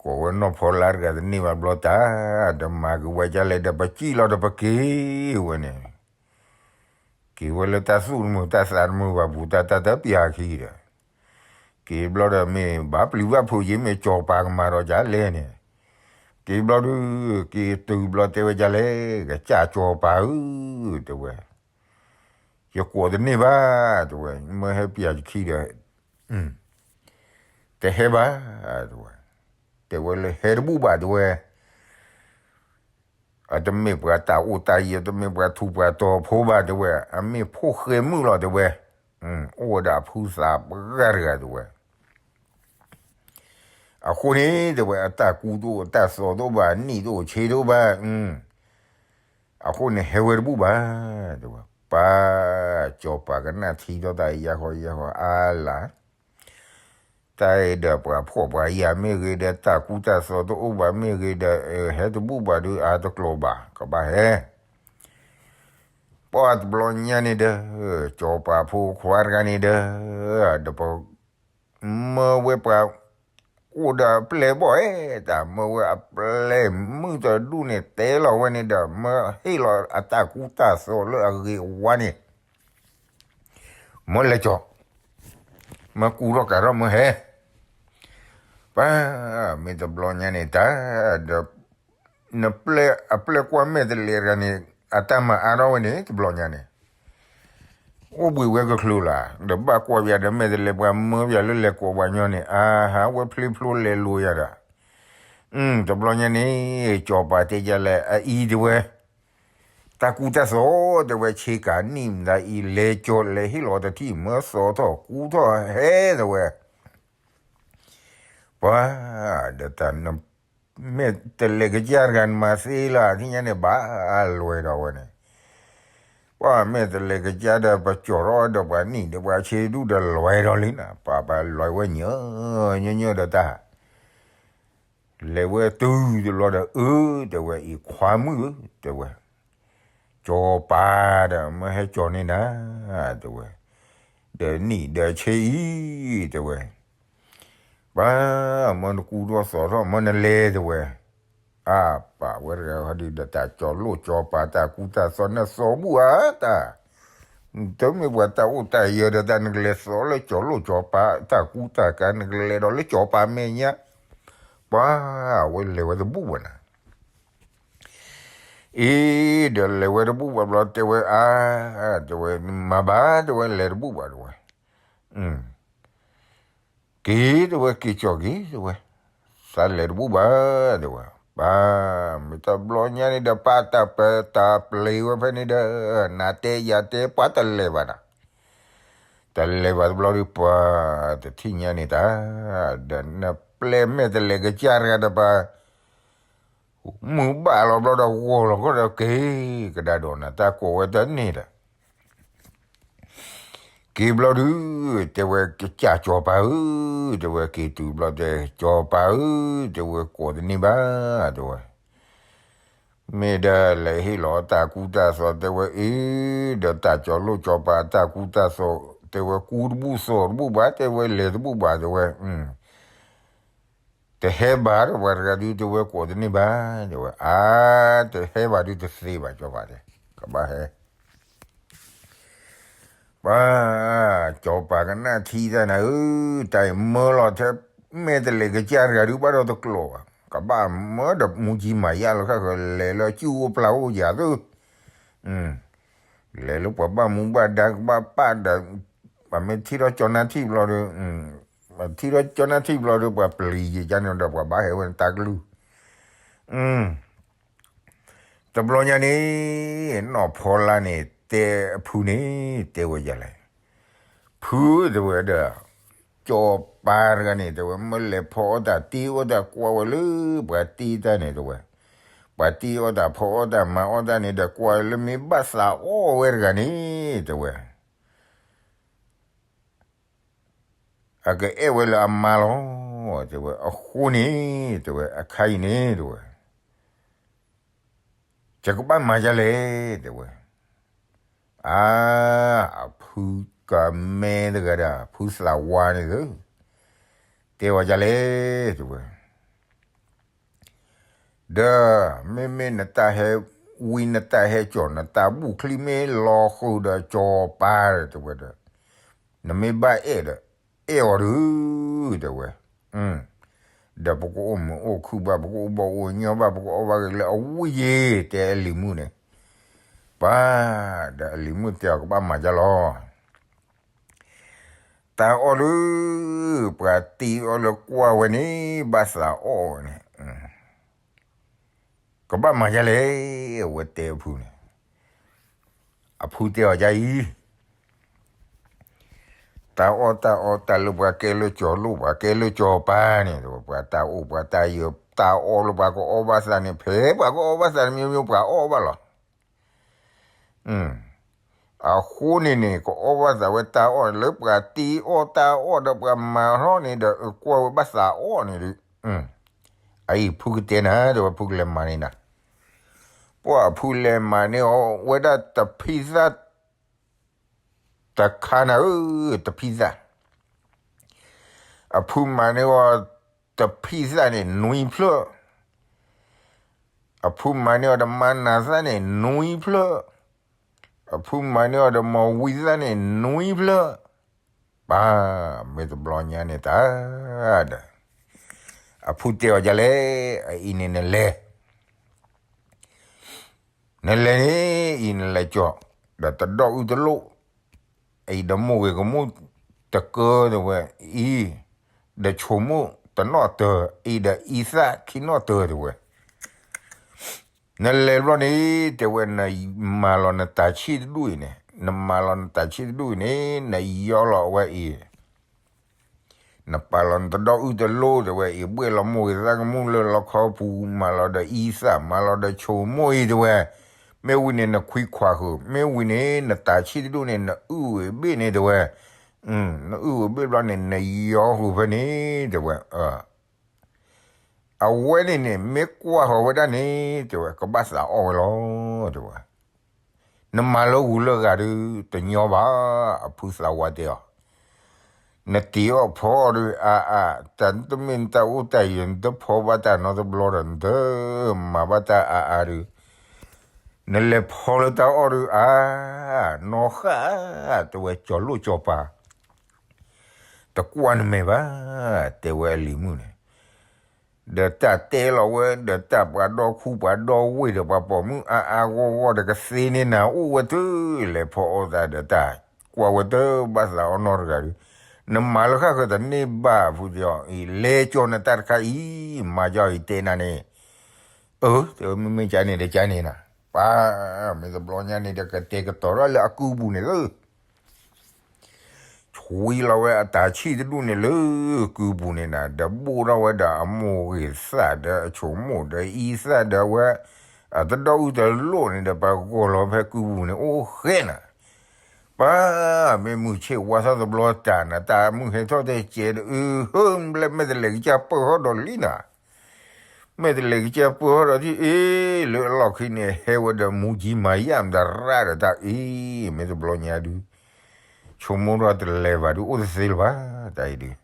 ကိးဝဲနီၢ်ဖီလါတဂၤတန့ၢ်ဘၣ်ဘျီတၢ်, ဒီးမၤက့ၤဝဲဒ်လဲၣ်ဒီး ပစံၣ်လီၤဒီးပက့ၤဝဲန့ၣ်, က့ၤဝဲလၢတၢ်သူၣ်တမုာ်တၢ်သးတမုာ်ဘၣ်ပူၤ တၢ်တၢ်တပျးခံဒီး က့ၤဘျီဒီးမ့ၢ်ဘၣ်ပျံၤဘၣ်ဖုးက့ၤ မ့ၢ်ကၠီၤပၤကမၤဒီးဒ်လဲၣ်န့ၣ်, က့ၤဘျီဒုး, က့ၤတုၤဘျီတဲဝဲဒ်လဲၣ်, ကစၢ်ကၠီၤပၤဧၢ, တဲဝဲ, ယကိးတန့ၢ်ဘၣ်, တဲဝဲ, မ့ၢ်ဟဲပျးယခံဒီး, တဟဲဘၣ်, တဲဝဲ, တဲဝဲလၢဟဲတဘူၣ်ဘၣ်တဲဝဲ အတမ့ၢ်ပှၤတၢ်အိၣ်တၢ်ယၢၤ, တမ့ၢ်ပှၤထူးပှၤတီၤဖိဘၣ်တဲဝဲ, အမ့ၢ်ဖိၣ်ဃဲမုၣ်လီၤတဲဝဲ, အိၣ်ဝဲဒၣ်အဖုသးပှၢ်တဂၤတဲဝဲ, အဃိန့ၣ်တဲဝဲ အတၢ်ကူတအိၣ်တၢ်သိးတအိၣ်ဘၣ်, နံၣ်တအိၣ်ဆ့တအိၣ်ဘၣ်, အဃိန့ၣ်ဟဲဝဲတဘူၣ်ဘၣ်, တဲဝဲ, ပၢ်, ကၠီၤပၤကနၣ်ထံထီၣ်တၢ်အံၤ ယါဃီယါဃီအါလၢ် တၢ်အံၤဒီးပှၤဖှီၣ်ပှၤယာ်မ့ၢ်ဂ့ၤဒီး တၢ်ကူတၢ်သိးတအိၣ်ဘၣ်မ့ၢ်ဂ့ၤဒီး ဟဲတဘူၣ်ဘၣ်ဒီးအါတကျိၤဘၣ် ကဘၣ်ဟဲ, ပှၢ်တဘျီညါန့ၣ်ဒီး, ကၠီၤပၤဖိခွါတဂၤန့ၣ်ဒီး, ဒီးပ, မၢဝဲပှၤ, အိၣ်ဒီးအပျဲၢ်ဘီၣ်အဲၣ်တၢ် မၢဝဲအပျဲၢ်မုၣ်တဒူၣ်န့ၣ် တဲလီၤဝဲန့ၣ်ဒီး မၢဟ့ၣ်လီၤအတၢ်ကူတၢ်သိးလၢအဂ့ၤအဝါန့ၣ် မၢလဲၤကၠီၤ, မၢကူထီၣ်ကၤထီၣ်မၢဟဲ, ပၢ်, မ့ၢ်တဘျီညါန့ၣ်တၢ်, ဒီး, နပျဲၢ်အပျဲၢ်ကွၢ်မဲာ်တလဲးတဂၤန့ၣ်, အတၢ်မၤအါထီၣ်ဝဲန့ၣ် တဘျီညါန့ၣ်, အိၣ်ဘှံးဝဲကချုးလၢ်, ဒီးဘၣ်ကွၢ်ပၠးဒီးမဲာ်တလဲး ပှၤမၢပၠးလၢလဲၤကိးပှၤညီန့ၣ် အဟးဝဲဖျ့ဖျိလဲၤလိၤယၤဒီး, တဘျီညါန့ၣ်, ကၠီၤပၤတဲယၤလဲၣ် အအံၤတဲဝဲ တၢ်ကူတၢ်သိးတဲဝဲ ဆ့ကၤနံၣ်မတၤအံၤ လဲၤကၠီၤလဲၤဟ့ၣ်လီၤတထံၣ် မၢသိးထီၣ်ကူထီၣ်ဟဲတဲဝဲ, ပှၤ, ဒီးတၢ်, မဲာ်တလဲးကစၢ်တဂၤနမၤသ့လၢအထံၣ်ညါန့ၣ် ဘၣ်လွဲၤဒီးဝဲန့ၣ်, ပှၤမဲာ်တလဲးကစၢ်ဒီး ပကၠီၤထီၣ်ဒီးပှၤနံၣ်ဒီးပှၤဆ့ဒူၣ်ဒီးလွဲၤဒီးလံနၤ, ပှၤပှၤလွဲၤဝဲညီ, ညီညီဒီးတၢ် လဲၤဝဲတုၤတဘျီဒီး အၢ, တဲဝဲအံၤ ခွါမုၣ်ဧၢ, တဲဝဲ, ကၠီၤပၤဒီး မၢဟဲကၠီၤန့ၢ်နၤ, တဲဝဲ, ဒီးနံၣ်ဒီးဆ့အံၤ, တဲဝဲ, ပှၤ, မၢနကူထီၣ်သိးထီၣ် မၢနလဲၤ တဲဝဲ, အါပာ်ဝဲတဂၤဟီဒုးဒီး တၢ်ကၠီၤလိၣ်ကၠီၤပၤ တၢ်ကူတၢ်သိး နသိးဘူၣ်ဧါတၢ် တမ့ၢ်ပှၤတၢ်အိၣ်တၢ်ယၢၤဒီး တၢ်နကလဲၤသိးလၢကၠီၤလိၣ်ကၠီၤပၤ တၢ်ကူတၢ်ကၤ နကလဲၤဒီးလၢကၠီၤပၤမဲာ်ညါ, ပှၤ, အဝဲလဲၤဝဲတဘူၣ်ဘၣ်နၤ, အံၤ, ဒီးလဲၤဝဲတဘူၣ်ဘၣ်ဘျီ တဲဝဲ, အါ, တဲဝဲ, မၤဘၣ်, တဲဝဲ, လဲၤတဘူၣ်ဘၣ် တဲဝဲ, က့ၤ, တဲဝဲ, က့ၤကၠီၤက့ၤ, တဲဝဲ, သးလဲၤတဘူၣ်ဘၣ်, တဲဝဲ, ပှၤ, မ့ၢ်တဘျီညါန့ၣ်ဒီး ပာ်တၢ်ပၢတၢ်ပျ့ၤဝဲဖဲန့ၣ်ဒီး, နၤတဲယၤတဲ ပှၤတလဲၤဘၣ်နၤ, တလဲၤဘၣ်တဘျီဒီး ပှၤ, တထံၣ်ညါန့ၣ်တၢ်, ဒီးနပျဲၢ်မဲာ်တလဲးကစၢ်တဂၤဒီးပှၤ မုၢ်ဘၣ်လီၤဘျီဒီး ဂီၤလီၤခီဒီးက့ၤကဒါဒီးနၤ တၢ်ကိးဝဲတန့ၢ်ဒီး က့ၤဘျီဒုး, တဲဝဲ, ကစၢ်ကၠီၤပၤဧၢ, တဲဝဲ, က့ၤတုၤဘျီတဲ ကၠီၤပၤဧၢ, တဲဝဲ, ကိးတန့ၢ်ဘၣ်, တဲဝဲ, မ့ၢ်ဒီးလဲၤဟ့ၣ်လီၤတၢ်ကူတၢ်သိး တဲဝဲအံၤ, ဒီးတၢ်ကၠီၤလိၣ်ကၠီၤပၤတၢ်ကူတၢ်သိး တဲဝဲ ကူတဘူၣ်သိးတဘူၣ်ဘၣ်, တဲဝဲ လဲၤတဘူၣ်ဘၣ်, တဲဝဲ တဟဲဘၣ်ဒီး ပှၤတဂၤဒုး တဲဝဲ ကိးတန့ၢ်ဘၣ်, တဲဝဲ အါ, တဟဲဘၣ်ဒုးတသ့ဘၣ် ကၠီၤပၤတဲ, ကဘၣ်ဟဲ, ပှၤ, ကၠီၤပၤကနၣ်ထံတၢ်နၤဧၢ, တၢ်အံၤမၢလီၤထဲ မဲာ်တလဲးကစၢ်တဂၤဒုး ဘၣ်ဒီးတကျိၤဘၣ်, ကဘၣ်မၢဒီးမူကံမၤယၢ်လီၤဃၣ်ဃၢၤ လဲၤလၢစုၣ်အိၣ်ပျၢ်အိၣ်ယၤသ့ၣ်, လဲၤလၢပှၤဘၣ်မူဘၣ်ဒါကဘၣ်ပာ်ဒီး, ပှၤမ့ၢ်ထံၣ်ထီၣ်ကၠီနၢ်ထံၣ်ဘျီဒီး, ထံၣ်ထီၣ်ကၠီနၢ်ထံၣ်ဘျီဒီး ပှၤပျံၤယံာ်ကန့ၣ်ဒီး ပှၤဘၣ်ဟဲဝဲတၢ်ကလုၢ်, တဘျီညါန့ၣ်, နီၢ်ဖီလါန့ၣ် တဲအဖုန့ၣ်, တဲဝဲယၤလဲၣ်, ဖုတဲဝဲဒီး, ကၠီၤပၤတဂၤန့ၣ် တဲဝဲ မ့ၢ်လဲၤဖီအီၣ်တၢ်တ့အီၣ်တၢ် ကွၢ်ဝဲလၢပှၤတ့တၢ်န့ၣ် တဲဝဲ, ပှၤတ့အီၣ်တၢ်ဖီအီၣ်တၢ်မၤအီၣ်တၢ်န့ၣ်ဒီး ကွၢ်လၢမ့ၢ်ဘၣ်သးအီၣ်ဝဲတဂၤန့ၣ် တဲဝဲ အကအဲၣ်ဝဲလၢအမါလီၤ, တဲဝဲ အဃိန့ၣ်, တဲဝဲ အခါအံၤန့ၣ် တဲဝဲ, ယကဘၣ်မၤဒ်လဲၣ်, တဲဝဲ, အါ, အဖုကမဲတဂၤဒီး ဖုသးဝါန့ၣ်ဧၢ, တဲဝဲဒ်လဲၣ်, တဲဝဲ ဒီး, မ့မ့ၢ်နတၢ်ဟဲဝံနတၢ်ဟဲကၠီၤ နတၢ်ဘူၣ်ချံမ့ၢ်လီၤဃုာ်ဒီး ကၠီၤပၤ တဲဝဲဒီး, နမ့ၢ်ဘၣ်အဲၣ်ဒီး, အဲၣ်အီၤဒီး, တဲဝဲ, ဒီးပကအိၣ်မုာ်အိၣ်ခုၣ်ဘၣ် ပကအိၣ်ဘၣ်အိၣ်ညီဘၣ် ပကအီၣ်ဘၣ်က့ၤလၢအဝံယ့ၤ တဲအလံၤမုၣ်န့ၣ်, ပၢ်, ဒီးအလံၤမုၣ်တဲအီၤ ကဘၣ်မၤဒ်လီၤ တၢ်အီၣ်လၢ, ပှၤတ့အီၣ်လၢကွၢ်ဝဲန့ၣ် ဘၣ်သးအီၣ်ဝဲန့ၣ်, ကဘၣ်မၤဒ်လဲၣ်, အဝဲတဲအဖုန့ၣ်, အဖုတဲအီၤဒ်အံၤ, တၢ်အီၣ်တၢ်အီတၢ်လၢပှၤကဲလၢကၠီၤလိၣ် ပှၤကဲလၢကၠီၤပၤန့ၣ် ပှၤတၢ်အိၣ်ပှၤတၢ်ယၢၤ တၢ်အီၣ်လၢပှၤကအီၣ်ဘၣ်သးန့ၣ် ဖဲပှၤကအီၣ်ဘၣ်သးတမံၤမံၤ ပှၤအီၣ်ဘၣ်လီၤ အဃိန့ၣ်န့ၣ် ကအီၣ်ဘၣ်သးဝဲတၢ်အီၣ်န့ၣ် လၢပှၤတ့အီၣ်တၢ်အီၣ်ဒီးပှၤမၤထီၣ်န့ၣ်ဒီး ကွၢ်ဝဲဘၣ်သးအီၣ်န့ၣ်ဒီး, အအံၤဖုကတဲနၤ တဲဝဲဖုကလဲၤမၤန့ၢ်နၤ, ပှၢ်ဖုလဲၤမၤန့ၢ်အီၤဝဲဒၣ်တဖံသၣ် တခါနၤဧၢ, တဖံသၣ်, အဖုမၤန့ၢ်အီၤ တဖံသၣ်န့ၣ် နွံဖျၢၣ်, အဖုမၤန့ၢ်အီၤဒီးမါနၤသၣ်န့ၣ် နွံဖျၢၣ်, အဖုမၤန့ၢ်အီၤဒီးမီၢ်ဝံသၣ်န့ၣ် နွံဖျၢၣ်, ပၢ်, မ့ၢ်တဘျီညါန့ၣ်တၢ်ဒီး, အဖုတဲအီၤဒ်လဲၣ်, အအံၤန့ၣ်နလဲၤ နလဲၤန့ၣ်အံၤနလဲၤကၠီၤ, ဒီးတဒီအုၣ်တလိၣ်, အံၤဒီးမိၢ်ဂ့ၤကမိၣ်တကၢတဲဝဲ, အံၤ, ဒီးဆိမိၣ်တနီၣ်တၢၤ, အံၤဒီးအံသၣ်ခံနီၣ်တၢၤတဲဝဲ, နလဲၤဘျီန့ၣ် တဲဝဲ နမၤလီၤနတၢ်ဆံၣ်တဒူၣ်အံၤန့ၣ်, နမၤလီၤနတၢ်ဆံၣ်တဒူၣ်အံၤန့ၣ် နယီလီၤအဝဲအံၤ နပာ်လီၤနတဒီအုၣ်တလိၣ်တဲဝဲအံၤ ဘှ့ၣ်လီၤမိၢ်ဂ့ၤသၣ်ကမူၣ်လၢလီခီပူၤ မၤလီၤဒီးအံသၣ် မၤလီၤဒီးဆိမိၣ်အံၤတဲဝဲ, မ့ၢ်ဝံၤန့ၣ်နခွံခွးဃုာ် မ့ၢ်ဝံၤန့ၣ် နတၢ်ဆံၣ်တဒူၣ်န့ၣ် နအုၣ်ဝဲဘ့ၣ်န့ၣ်တဲဝဲ, နအုၣ်ဝဲဘ့ၣ်ဘျီန့ၣ် နယီဃုာ်ဖဲန့ၣ်တဲဝဲ အဝဲန့ၣ်န့ၣ် မ့ၢ်ကွၢ်ဃီၤဝဲဒၣ်န့ၣ် တဲဝဲ ကဘၣ်သးအီၣ်ဝဲလီၤ တဲဝဲ. နမၤလၢဂုၤလၢဂၤဒုး တညီဘၣ်, အဖုသးဝးတဲအီၤ, နတ့အီၣ်ဖီအီၣ်ဒုး အါအါ, တၢ်တမ့ၢ်နတၢ်အိၣ်တၢ်ယၢၤ နတဖီဘၣ်တၢ်နီတဘျီဒီး နတမၤဘၣ်တၢ်အါအါဒုး, နလဲၤဖီလၢတၢ်အီၣ်ဒုး အါ, နီၢ်ဃၣ်, တဲဝဲ ကၠီၤလိၣ်ကၠီၤပၤ တကွၢ်နမဲာ်ဘၣ်, တဲဝဲအလံၤမုၣ်န့ၣ်, ဒီးတၢ်တဲလီၤဝဲ ဒီးတၢ်ပှၤဒီခူပှၤဒီဝ့ၢ်ဒီးပှၤပိာ်မုၣ်အါအါဂီၢ်ဂီၢ်ဒီး ကသ့န့ၢ်နၤအိၣ်ဝဲတၢ် လဲၤဖီအီၣ်တၢ်ဒီးတၢ်ကွၢ်ဝဲတၢ်ဘၣ်သးအီၣ်နီတဂၤဒီး, နမၤလၢဃၣ်ဃၢၤတန့ၢ်ဘၣ် ဖုတဲအီၤအံၤ လဲၤကၠီၤနတၢ်တခါအံၤ မၤကၠီၤအံၤတဲနၤန့ၣ်, အၢ တဲဝဲ မ့မ့ၢ်ကန့ၣ်ဒီးကန့ၣ်နၤ, ပၢ်, မ့ၢ်တဘျီညါန့ၣ်ဒီး ကတဲာ်ကတီၤထီၣ်လၢအကုပူၤန့ၣ်သၢ ဆွံလီၤဝဲအတၢ်ဆံၣ်တဒူၣ်န့ၣ်လၢကုပူၤန့ၣ်နၤ, ဒီးဘိၣ်ထီၣ်ဝဲဒီးအမိၢ်ဂ့ၤသၣ်ဒီးအဆိမိၣ်ဒီးအံသၣ်ဒီးဝဲ, အတဒီအုၣ်တလိၣ်န့ၣ်ဒီး ပှၤဂီၢ်လီၤဖဲကုပူၤန့ၣ် အိၣ်ဃဲနၤ, ပၢ်, မ့ၢ်မုၢ်ဆ့ၣ်ဝါထီၣ်တဘျီတၢ်နၤ တၢ်မုၢ်ဟဲထီၣ်တဲကဲးဒီး အုဟၢ ဘျဲၣ် မ့ၢ်တလဲၤကစၢ်ပၢၢ်ထီၣ်ဒီးလံနၤ မ့ၢ်တလဲၤကစၢ်ပၢၢ်ထီၣ်ဒီးထံၣ်အ့ၣ် လၢအလီၢ်ခံန့ၣ် ဟဲဝဲဒီးမူကံမၤယၣ်မတၤရၣ်ဒီးတၢ်အ့ၣ် မ့ၢ်တဘျီညါဒုး ဆိကမိၣ်ထီၣ်တလဲၤဘၣ်ဒုးအိၣ်တသ့လၢၤဘၣ် တၢ်အံၤဒုး,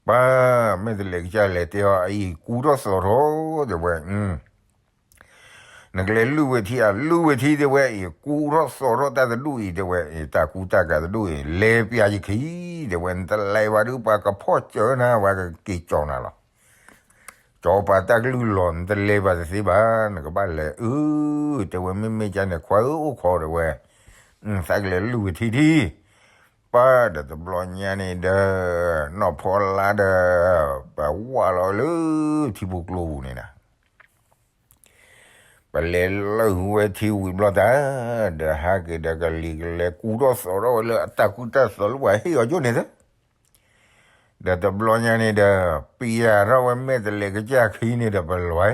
ပၢ်, မ့ၢ်တလဲၤကစၢ်လဲၤတဲအီၤအံၤ ကူထီၣ်သိးထီၣ်တဲဝဲ နကလဲၤလုၢ်ဝဲထံဧါ လုၢ်ဝဲထံတဲဝဲအံၤ ကူထီၣ်သိးထီၣ်တၢ်တဒူၣ်အံၤတဲဝဲ တၢ်ကူတၢ်ကၤတဒူၣ်အံၤ လဲၤပျးယခံတဲဝဲ နတလဲၤဘၣ်ဒုး ပှၤကဖီၣ်စၢၤနၤ ပှၤကက့ၤကၠီၤနၤလီၤ. စီၤပၤတၢ်ကလုၢ်လီၤ နတလဲၤဘၣ်တသ့ဘၣ်, နကဘၣ်လဲၤအု, တဲဝဲ မ့မ့ၢ်ကန့ၣ် ခွါဧၢ အိၣ်ခိး တဲဝဲ, သးကလဲၤလုၢ်ဝဲထံထံ, ပၢ်ဒီးတဘျီညါန့ၣ်ဒီး နီၢ်ဖီလါဒီး ပဝၢ်လီၤလၢထံဖိကျိပူၤန့ၣ်နၤ ပလဲၤလၢဝဲထံဝံၤဘျီတၢ်, ဒီးဟဲက့ၤဒီးကလံၤကလဲၤကူထီၣ်သိးထီၣ်ဝဲလၢအတၢ်ကူတၢ်သိးလၢပှၤဟ့ၣ်အီၤကၠိန့ၣ်သၢ, ဒီးတဘျီညါန့ၣ်ဒီး ပယၤထီၣ်ဝဲမဲာ်တလဲၤကစၢ်ခံန့ၣ်ဒီးပလွဲ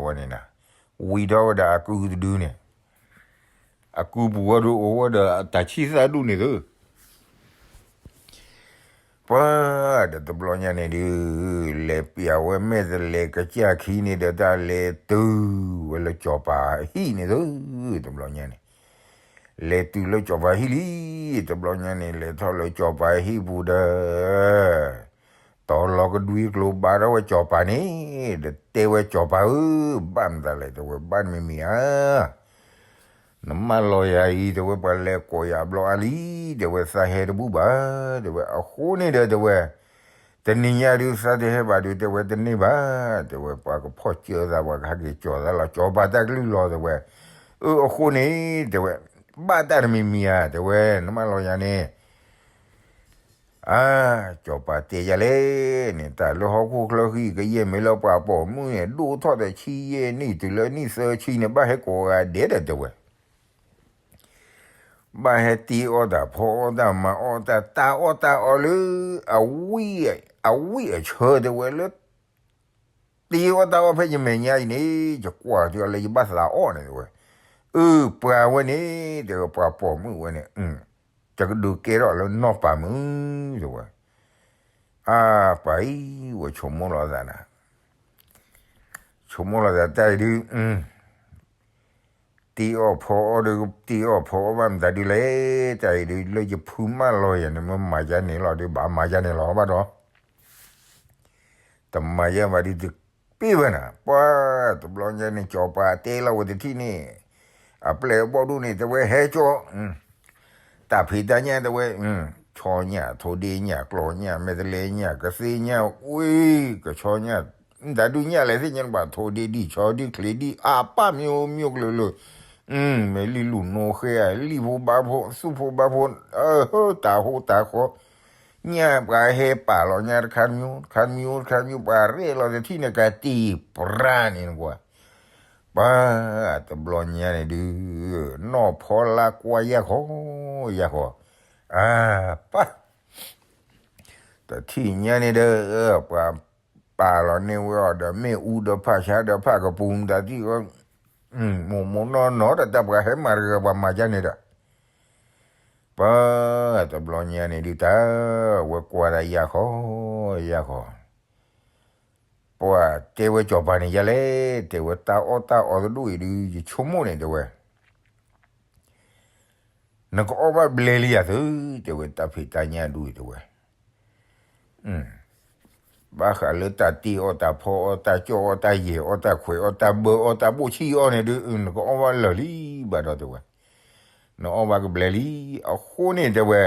ဝဲန့ၣ်နၤ, ဝံၤထီၣ်ဝဲဒီးအကုတဒုန့ၣ်, အကုပူၤဝဲဒၣ်အိၣ်ဝဲဒီးအတၢ်ဆံၣ်သၣ်ဒူၣ်န့ၣ်သၢ ပှၤဒီးတဘျီညါန့ၣ်ဒုး လဲၤပျးဝဲမဲာ်တလဲၤကစၢ်ခံန့ၣ်ဒီး တၢ်လဲၤတုၤဝဲလၢစီၤပၤဟံၣ်န့ၣ်သၢ, တဘျီညါန့ၣ် လဲၤတုၤလၢစီၤပၤဟံၣ်လံ, တဘျီညါန့ၣ် လဲၤထီၣ်လၢစီၤပၤဟံၣ်ပူၤဒီး တီၤလီၤကဒွံကျိၤဘါထီၣ်ဝဲစီၤပၤန့ၣ်, ဒီးတဲဝဲစီၤပၤဧၢ, ဘၣ်မတၤလဲၣ် တဲဝဲ ဘၣ်မံၤမံၤဧါ နမၢလီၤယၤအံၤ တဲဝဲ ပှၤလဲၤကိးယၤဘျီအါလံ, တဲဝဲ သးဟဲတဘူၣ်ဘၣ်, တဲဝဲ အဃိန့ၣ်ဒီး တဲဝဲ တနံၤညါဒုး သးတဟဲဘၣ်ဒုး တဲဝဲ တန့ၢ်ဘၣ်, တဲဝဲ ပှၤကဖီၣ်စၢၤသး ပှၤကဟဲက့ၤကၠီၤသးလီၤ စီၤပၤတၢ်ကလုၢ်လီၤ တဲဝဲ, အၢ အဃိန့ၣ် တဲဝဲ ဘၣ်တၢ်တမံၤမံၤဧါ တဲဝဲ နမၢလီၤယၤန့ၣ် အါ, စီၤပၤတဲယၤလဲၣ်န့ၣ် တၢ်လၢဟီၣ်ခိၣ်ချၢဃံ ကယဲၢ်မ့ၢ်လၢပှၤပိာ်မုၣ်န့ၣ် ဒိၣ်ထီၣ်ဒီးဆံယဲၢ်နံၣ်တုၤလၢနံၣ်သၢဆံန့ၣ် ဘၣ်ဟဲကိးဂၤဒဲးဒီးတဲဝဲ, ဘၣ်ဟဲတ့အီၣ်တၢ်ဖီအီၣ်တၢ်မၤအီၣ်တၢ် တၢ်အီၣ်တၢ်အီလၢ အဝံၣ်အဆၢတဲဝဲလၢ တ့အီၣ်တၢ်အီၣ်ဖဲယမဲာ်ညါအံၤန့ၣ် ယကွၢ်တုၤလၢယဘၣ်သးအီၣ်န့ၣ်တဲဝဲ, အၢ ပှၤဝဲန့ၣ် တဲဝဲ ပှၤပိာ်မုၣ်ဝဲန့ၣ် ယကဒုးကဲထီၣ်လၢနီၢ်ပၤမုၣ် တဲဝဲ, အါ ပှၤအံၤဝဲဆိကမိၣ်လီၤသးနၤ ဆိကမိၣ်လီၤသးတၢ်အံၤဒုး တ့အီၣ်ဖီအီၣ်ဒီး တ့အီၣ်ဖီအီၣ်ဘၣ်မတၤဒုးလဲၣ်, တၢ်အံၤဒုး လၢယဖုမၢလီၤယၤန့ၣ် မ့ၢ်မၤယါန့ၣ်လီၤဒုး ဘၣ်မၤယါန့ၣ်လီၤဘၣ်ဒီး တမၤယါဘၣ်ဒုး တပ့ၢ်ဘၣ်နၤ, ပှၤတဘျီညါန့ၣ် စီၤပၤတဲလီၤဝဲတထံၣ်န့ၣ် အပျဲၢ်အဘီၣ်ဒိၣ်န့ၣ် တဲဝဲ ဟဲကၠီ တၢ်ဖံးတၢ်ညၣ်တဲဝဲ, ဆီညၣ် ထိၣ်ဒ့ညၣ် ကျီညၣ် မဲာ်တလဲညၣ် ကသ့ညၣ် ဝ့ၢ် ကဆီညၣ် မတၤဒုးညၣ်လဲၣ်သ့ၣ်ညါဘၣ် ထိၣ်ဒ့ဒံၣ် ဆီဒံၣ် ချံဒံၣ် အပၢ် မျိုးမျိုးကလုာ်လုာ်, မ့ၢ်လံၣ်လူၣ်နိဃဲ လံၣ်ဖိဘါဖိ သူၣ်ဖိဘါဖိ, တၢ်ဟိတၢ်ဃီ ညၣ်ပှၤဟဲပာ်လီၤညါတခါတမျိုး တခါတမျိုး တခါတမျိုး ပှၤရဲၣ်လီၤတထံၣ်န့ၣ် ကတံၢ်ပြါန့ၣ်နကွၢ်, ပှၤတဘျီညါန့ၣ်ဒုး နီၢ်ဖီလါကွၢ်ယၢ်ဃီ ယၢ်ဃီ, အါ ပှၤ တထံၣ်ညါန့ၣ်ဒီး ပှၤပာ်လီၤန့ၢ်ဝဲအီၤဒီး မ့ၣ်အူဒီးဖးဆါဒီးဖးကပူၤမတၤသံၣ်အီၤ, မိၢ်မိၢ်နီၢ်နီၢ်ဒီး တၢ်ပှၤဟဲမၤတဂၤပှၤမၤယါန့ၣ်ဒီး ပှၤတဘျီညါန့ၣ်ဒုးတၢ် ဝဲကွၢ်ဒၣ်ယၢ်ဃီ ယၢ်ဃီ, ပှၤတဲဝဲစီၤပၤန့ၣ်ယါလဲၣ်, တဲဝဲတၢ်အီၣ်တၢ်အီတဒိၣ်အံၤဒုး ယဆိကမိၣ်န့ၣ်တဲဝဲ နကအီၣ်ဘၣ်ဘျဲလံယၤသု, တဲဝဲတၢ်ဖံးတၢ်ညၣ်ဒုးအံၤတဲဝဲ ဘၣ်ဃးလၢတၢ်တ့အီၣ်တၢ်ဖီအီၣ်တၢ်ကၠီၣ်အီၣ်တၢ်ယဲၢ်အီၣ်တၢ်ခွဲးအီၣ်တၢ်ဘၢအီၣ်တၢ်ဘိၣ်ဆံၣ်အီၣ်န့ၣ်ဒုး နကအီၣ်ဘၣ်လၢာ်လံဘၣ်ဒီးတဲဝဲ, နအီၣ်ဘၣ်ကဘျဲလံ, အဃိန့ၣ်တဲဝဲ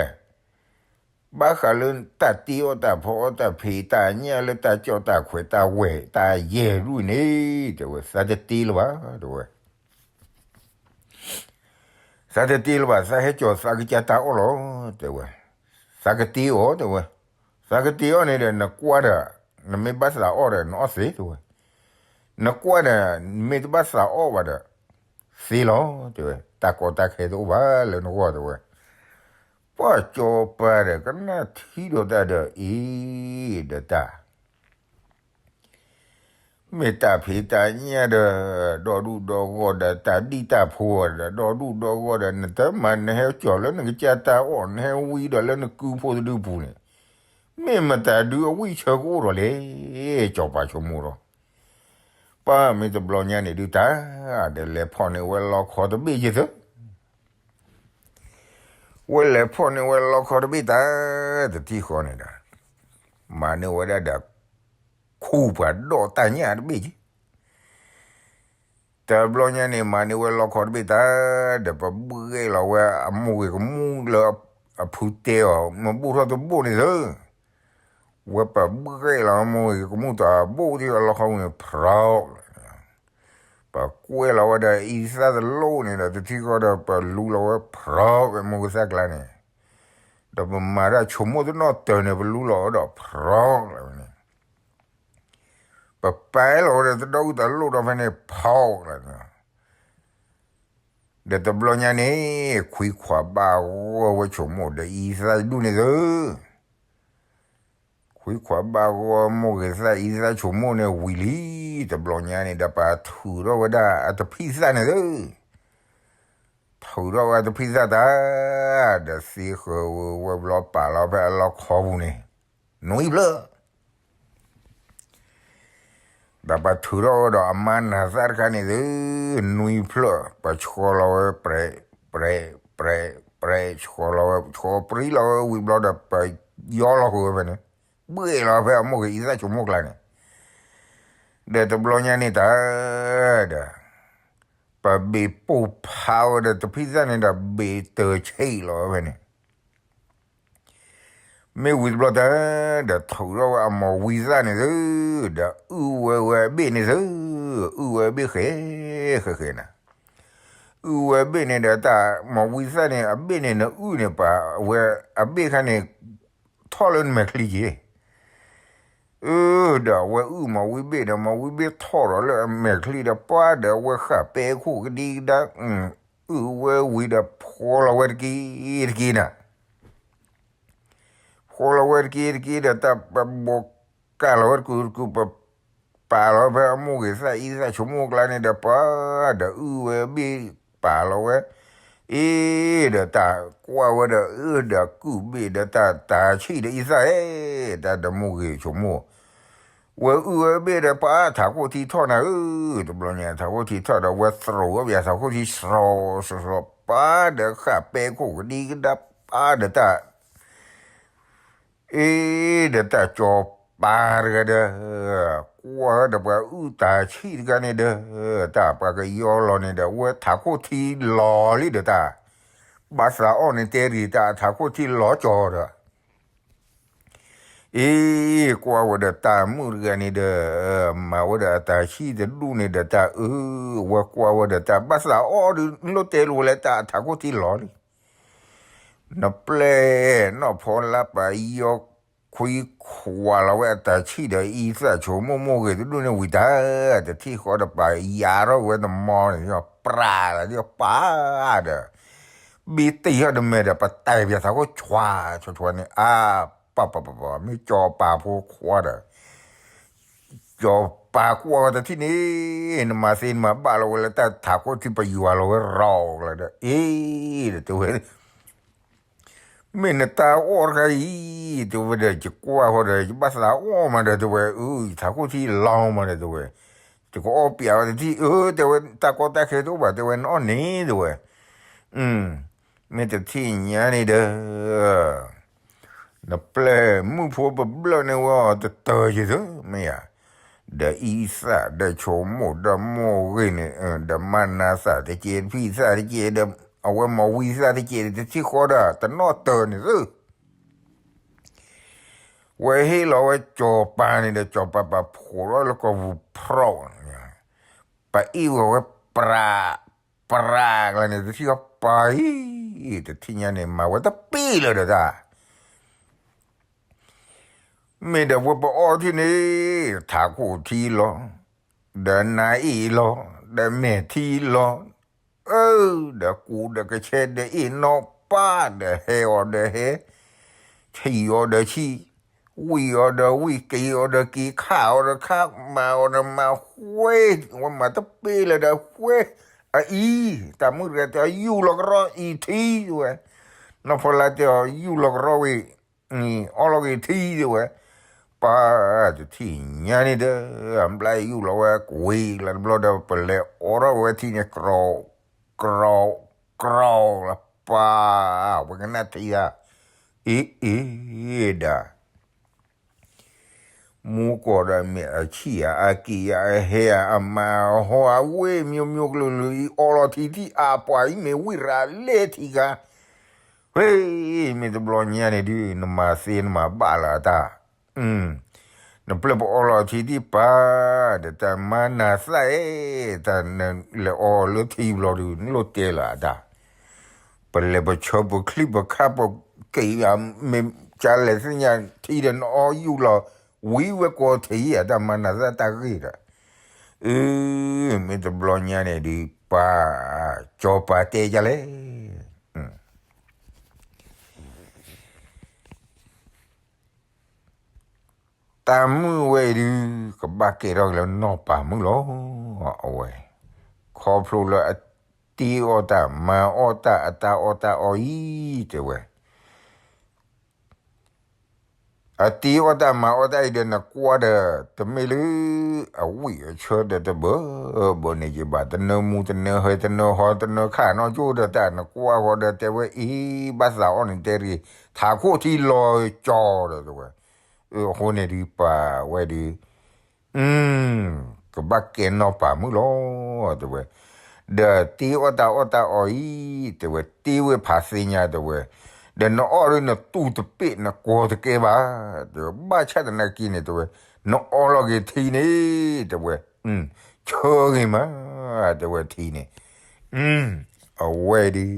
ဘၣ်ဃးလၢတၢ်တ့အီၣ်တၢ်ဖီအီၣ်တၢ်ဖံးတၢ်ညၣ်လၢတၢ်ကၠီၣ်တၢ်ခွဲးတၢ်ဝဲၢ်တၢ်ယဲၢ်ဒုးန့ၣ် တဲဝဲ သးတတ့လၢၤဘၣ် တဲဝဲ သးတတ့လၢၤဘၣ် သးဟဲကၠီၤသးကစၢ်တၢ်အီၣ်လီၤ တဲဝဲ, သးကတ့အီၤ တဲဝဲ, သးကတ့အီၤန့ၣ်ဒီး နကွၢ်ဒီး နမ့ၢ်ဘၣ်သးအီၣ်ဒီး နအီၣ်သ့ တဲဝဲ, နကွၢ်ဒီး နမ့ၢ်တဘၣ်သးအီၣ်ဘၣ်ဒီး သ့လီၤ တဲဝဲ, တၢ်ကီတၢ်ခဲတအိၣ်ဘၣ်လၢနဂီၢ် တဲဝဲ, ပှၤစီၤပၤဒီး ကနၣ်ထံဒီးတၢ်ဒီး အ့ ဒီးတၢ် မ့ၢ်တၢ်ဖံးတၢ်ညၣ်ဒီး ဒီဒူၣ်ဒီဂီၢ်ဒီး တၢ်ဒံၣ်တၢ်ဖိဒီး ဒီဒူၣ်ဒီဂီၢ်ဒီး နတမၤ နဟဲကၠီၤလၢနကစၢ်တၢ်အီၣ် နဟဲဝံဒီးလၢနကုဖိတဒုပူၤန့ၣ် မ့ၢ်မတၤဒုးအဝံၣ်ဆၢကအိၣ်ဒီးလဲၣ် စီၤပၤဆိကမိၣ်ဒီး ပၢ်မ့ၢ်တဘျီညါန့ၣ်ဒုးတၢ် ဒီးလဲၤဖီၣ်န့ၢ်ဝဲလီခီတဘ့ၣ်ယသၢ ဝဲလဲၤဖီၣ်န့ၢ်ဝဲလီခီတဘ့ၣ်တၢ် တထံၣ်ဃီန့ၣ်ဒီး မၤန့ၢ်ဝဲဒၣ်ဒီး ခူၣ်ပှၤဒီးတၢ်ညၣ်တဘ့ၣ်က့ တဘျီညါန့ၣ် မၤန့ၢ်ဝဲလီခီတဘ့ၣ်တၢ် ဒီးပဘှဲလီၤဝဲအမိၢ်ဂ့ၤကမူၣ်လၢအဖုတဲအီၤ မ့ၢ်ဘိၣ်ထီၣ်တဘိၣ်န့ၣ်သၢ ဝဲပဘှဲၣ်လီၤမိၢ်ဂ့ၤကမူၣ်တဘိၣ်သ့ၣ်အလီၢ်ခီပူၤန့ၣ် ဖြီၣ်လီၤ, ပကွဲၢ်လီၤဝဲဒီးအံသၣ်တလိၣ်န့ၣ်ဒီး တထံၣ်ဃီဒီး ပလူလီၤဝဲဖြီၣ်ဝဲမိၢ်ဂ့ၤသၣ်ကျါန့ၣ်, ဒီးပမၤတၢ်ဆိကမိၣ်တနီၣ်တၢၤန့ၣ် ပလူလီၤဝဲဒီးဖြီၣ်လီၤဝဲန့ၣ်, ပပာ်လီၤဝဲဒီးတဒီအုၣ်တၢ်လိၣ်ဒီးဖဲန့ၣ် ဖီၣ်လီၤန့ၣ် ဒီးတဘျီညါန့ၣ် ခွံခွါဘၣ်ဂီၢ်ဝဲဆိကမိၣ်ဒီးအံသၣ်တဒူၣ်န့ၣ်သု, ခွံခွါဘၣ်ဂီၢ်မိၢ်ဂ့ၤသၣ်အံသၣ်ဆိကမိၣ်န့ၣ်ဝံၤလံ, တဘျီညါန့ၣ်ဒီးပှၤထုးထီၣ်ဝဲဒၣ်အတဖံၣ်သၣ်န့ၣ်သု, ထုးထီၣ်ဝဲတဖံၣ်သၣ်တၢ်, ဒီးသ့ဃၢၤဝဲဘျီပာ်လီၤဖဲအလီၢ်ခီပူၤန့ၣ်, နွံဖျၢၣ် ဒီးပှၤထုးထီၣ်ဝဲဒီးအမါနၤသၣ်တခါန့ၣ်သု, နွံဖျၢၣ် ပှၤဆှီလီၤဝဲပြဲး, ပြဲး, ပြဲး, ပြဲး ဆှီလီၤဝဲ ဆှီပြံလီၤဝဲဝံၤဘျီဒီး ပယီလီၤဃုာ်ဝဲဖဲန့ၣ်, ဘှဲၣ်လီၤဖဲအမိၢ်ဂ့ၤအံသၣ်ဆိကမိၣ်ကျါန့ၣ်, ဒီးတဘျီညါန့ၣ်တၢ်, ဒီး ပဘ့ၣ်ပိၢ်ဖးဝဲဒီးတဖံၣ်သၣ်န့ၣ်ဒီး ဘ့ၣ်တၢၤဆံးလီၤဝဲဖဲန့ၣ် မ့ၢ်ဝံၤတဘျီတၢ်, ဒီးထုးထီၣ်ဝဲအမိၢ်ဝံသၣ်န့ၣ်သု, ဒီးအုၣ်ဝဲဝဲအဘ့ၣ်န့ၣ်သု, အုၣ်ဝဲအဘ့ၣ်ဃဲ, ဃဲဃဲနၤ, အုၣ်ဝဲအဘ့ၣ်န့ၣ်ဒီးတၢ်မိၢ်ဝံသၣ်န့ၣ် အဘ့ၣ်န့ၣ်နအုၣ်န့ၣ် ပှၤဝဲအဘ့ၣ်ခါန့ၣ် ထီၣ်လၢနမဲာ်ချံက့ၤ အၢ ဒီးအဝဲအုၣ်မိၢ်ဝံဘ့ၣ်ဒီး မိၢ်ဝံဘ့ၣ်ထီၣ်ဒီးလၢအမဲာ်ချံဒီး ပှၤဒီးအဝဲဃၣ်ပဲခိၣ်ကဒံကဒါ, အုၣ်ဝဲဝံၤဒီးဖှီလီၤဝဲတက့ၢ်တက့ၢ်နၤ, ဖှီလီၤဝဲတက့ၢ်တက့ၢ်ဒီး တၢ်ပဘိးကၢ်လီၤဝဲတကုာ်တကုာ် ပပာ်လီၤဖဲအမိၢ်ဂ့ၤသၣ်အံၤ သၣ်ဆိကမိၣ်ကျါန့ၣ်ဒီး ပှၤဒီးအုၣ်ဝဲဘ့ၣ်ပာ်လီၤဝဲ အ့ ဒီးတၢ်ကွၢ်ဝဲဒီး အၢ ဒီးကုၢ်ဘ့ၣ်ဒီးတၢ်တၤဆံၣ်ဒီးအံသၣ်ဧၢ, တၢ်ဒီးမိၢ်ဂ့ၤဆိကမိၣ်, ဝဲအုၣ်ဝဲဘ့ၣ်ဒီး ပှၤထးခိၣ်ထံထီၣ်နၤဧၢ, တဘျီညါထးခိၣ်ထံထီၣ်ဒီး ဝဲသရိာ်ဝဲပယၤထးခိၣ်ထံစှီၤစှီၤစှီၤ ပှၤဒီးဃၣ်ပဲခိၣ်ကဒံကဒါ ပှၤဒီးတၢ် အ့ ဒီးတၢ်စီၤပၤတဂၤဒီး ကွၢ်ဝဲဒီးပှၤအုၣ်တၤဆံၣ်တဂၤန့ၣ်ဒီး တၢ်ပှၤကယီလီၤန့ၣ်ဒီး ဝဲထးခိၣ်ထံလီၤလံဒီးတၢ် ဘၣ်သးအီၣ်န့ၣ်တဲတဂ့ၤ တၢ်ထးခိၣ်ထံလီၤကၠီၤဒီး အ့ ကွၢ်ဝဲဒီးတၢ်မုၣ်တဂၤန့ၣ်ဒီး မၤဝဲဒီးအတၤဆံၣ်တဒူၣ်န့ၣ်ဒီးတၢ်အၢ ဝဲကွၢ်ဝဲဒီးတၢ်ဘၣ်သးအီၣ်ဒုး လိၣ်တဲလိာ်ဝဲလၢတၢ်အထးခိၣ်ထံလီၤလံ နပျဲၢ်နီၢ်ဖီလါပာ်ယီခွံခွးလီၤဝဲအတၤဆံၣ်ဒီး အံသၣ်ဆိကမိၣ်မိၢ်ဂ့ၤတဒူၣ်န့ၣ်ဝံၤတၢ် တထံၣ်ဃီဒီးပာ်ယၤထီၣ်ဝဲတမီန့ၣ် ပြးလၢပၢ်ဒီး ဘ့တ့ၢ်ထီၣ်တမဲာ်ဒီး ပတဲပယၤထးခိၣ်ဆွးဆွးဆွးန့ၣ် အါ ပၢ်ပၢ်ပၢ်ပၢ် မ့ၢ်စီၤပၤဖိခွါဒီး စီၤပၤကွၢ်ဝဲတထံၣ်န့ၣ် နမၤသ့နမၤဘၣ်လီၤဝဲလၢတၢ်ထးခိၣ်ထံပယွၤလီၤဝဲရီၤလီၤဒီး အ့ ဒီးတဲဝဲ မ့ၢ်နတၢ်အီၣ်တခါအံၤ တဲဝဲဒီး ယကွၢ်ဃီဒီး ယဘၣ်သးအီၣ်မးဒီးတဲဝဲ အၢ ယထးခိၣ်ထံလီၤမးဒီးတဲဝဲ ယကအီၣ်ပျးဝဲတထံၣ် အၢ တဲဝဲ တၢ်ကီတၢ်ခဲတအိၣ်ဘၣ် တဲဝဲ နအီၣ်န့ၣ်တဲဝဲ မ့ၢ်တထံၣ်ညါန့ၣ်ဒီး နပျဲၢ်မုၣ်ဖိပဘျၢၣ်န့ၢ်ဝဲအီၤတတၢၢ်ယံၤသု မ့ၢ်ဧါ, ဒီးအံသၣ်ဒီးဆိကမိၣ်ဒီးမိၢ်ဂ့ၤန့ၣ် ဒီးမါနၤသၣ်တကဲး တဖံသၣ်တကဲးဒီး အဝဲမိၢ်ဝံသၣ်တကဲးဒီး တထံၣ်ဃီဒီး တနီၣ်တၢၢ်န့ၣ်သု ဝဲဟ့ၣ်လီၤဝဲစီၤပၤန့ၣ်ဒီး စီၤပၤပာ်ဖှိၣ်ထီၣ်လၢကီၢ်ပူၤဖြီၣ်န့ၣ် ပအ့ၣ်ဝဲဝဲပြး ပြးကျါန့ၣ် တထံၣ်ဃီပၤအံၤ တထံၣ်ညါန့ၣ် မၤဝဲတပ့ၢ်လၢၤဒီးတၢ် မ့ၢ်ဒီးဝဲပအီၣ်ထံၣ်န့ၣ် ထးခိၣ်ထံလီၤ, ဒီးနါအ့ၣ်လီၤ, ဒီးမဲာ်ထံလီၤ, အၢ ဒီးကူးဒီးကဆဲဒီးအ့ၣ်နီၣ်ပၢ်ဒီးဟဲအီၤဒီးဟဲ, ဆံၣ်အီၤဒီးဆံၣ်, ဝံၣ်အီၤဒီးဝံၣ်, က့ၤအီၤဒီးက့ၤ, ခးအီၤဒီးခး, မၤအီၤဒီးမၤ, ဝဲ, ဝဲမၤတပ့ၢ်လၢၤဒီးဝဲ, အအံၤ, တၢ်မုၣ်တဂၤတဲအီၤ ယူၢ်လီၤကရီအံၤထံဝဲ, နီၢ်ဖီလာ်တဲအီၤ ယူၢ်လီၤကရီဝဲ အီၣ်လီၤဂ့ၤထံဒၣ်ဝဲ, ပၢ်တထံၣ်ညါန့ၣ်ဒီး အဘျါယူၢ်လီၤဝဲကွံာ်လၢတဘျီဒီး ပလဲၤအိးထီၣ်ဝဲထံန့ၣ် ကြီ, ကြီ, ကြီလၢ ပၢ်, ဝဲကနၣ်ထံဧါ, အ့ အ့ ဒၣ် မူကီၢ်ဒီးမ့ၢ်အဆံၣ်ဧါ, အက့ၢ်ဧါ, အဟဲဧါ, အမၤအဟီ အဝဲမံမံကလုာ်ကလုာ်အံၤ အီၣ်လီၤထံထံၣ်အါပှၤအံၤ မ့ၢ်ဝံၣ်ရၤလဲၣ်ထံဂၤ, ဝဲ, မ့ၢ်တဘျီညါန့ၣ်ဒုး နမၤသ့နမၤဘၣ်လၢအတၢ် နပျဲၢ်ပအီလီၤထံဒံးပၢ်, ဒီးတၢ်မၤနၢၤသၣ်အဲၣ်, တၢ်နလဲၤအီလၢထံဘျီဒုး နလိၣ်တဲလၢအတၢ်, ပလဲၤပဆၢပချံပခါပက့ၤ, မ့ၢ်ကလဲၤသ့ၣ်ညါထံဒီးနအီယူၢ်လီၤ, ဝံၤဝဲကိးထံၣ်အတၢ်မၤနၢၤသၣ်တၢ်ဂ့ၢ်ဒီး, အၢ, မ့ၢ်တဘျီညါန့ၣ်ဒုး ပၢ်, စီၤပၤတဲဒ်လဲၣ် တၢ်မုၣ်ဝဲအံၤဒုး ကဘၣ်ကဲထီၣ်က့ၤလၢနီၢ်ပၤမုၣ်လီၤ. အဝဲ, ခီဖျိလၢအတ့အီၣ်တၢ် မၤအီၣ်တၢ် အတၢ်အီၣ်တၢ်အီအံၤ တဲဝဲ, အတ့အီၣ်တၢ်မၤအီၣ်တၢ်အံၤဒီး နကွၢ်ဒီး တမ့ၢ်လၢ အဝံၣ်အဆၢဒီးတဘၢဘၢန့ၣ်က့ၤဘၣ်, တနၢမူတနၢဟဲ တနၢဟီတနၢခးနီၢ်ကၠိဒီးတၢ် နကွၢ်ဃီဒီးတဲဝဲအံၤ ဘၣ်သးအီၣ်န့ၣ်တဲတဂ့ၤ, ထးခိၣ်ထံလီၤကၠီဒီးတဲဝဲ, အဃိန့ၣ်ဒုး ပၢ်ဝဲဒုး ကဘၣ်ကဲနီၢ်ပၤမုၣ်လီၤ တဲဝဲ, ဒီးတ့အီၣ်တၢ်အီၣ်တၢ်အီအံၤ တဲဝဲ, တ့ဝဲဖးသ့ၣ်ညါ တဲဝဲ, ဒီးနအီၣ်ဒီးနတူၢ်တပ့ၢ် နကိးတကဲဘၣ်, တဲဝဲ, ဘၣ်ဆၣ်သနာ်က့န့ၣ် တဲဝဲ, နအီလီၤက့ၤထံန့ၣ် တဲဝဲ, ဆၢဂ့ၤမး တဲဝဲထံန့ၣ်, အဝဲဒုး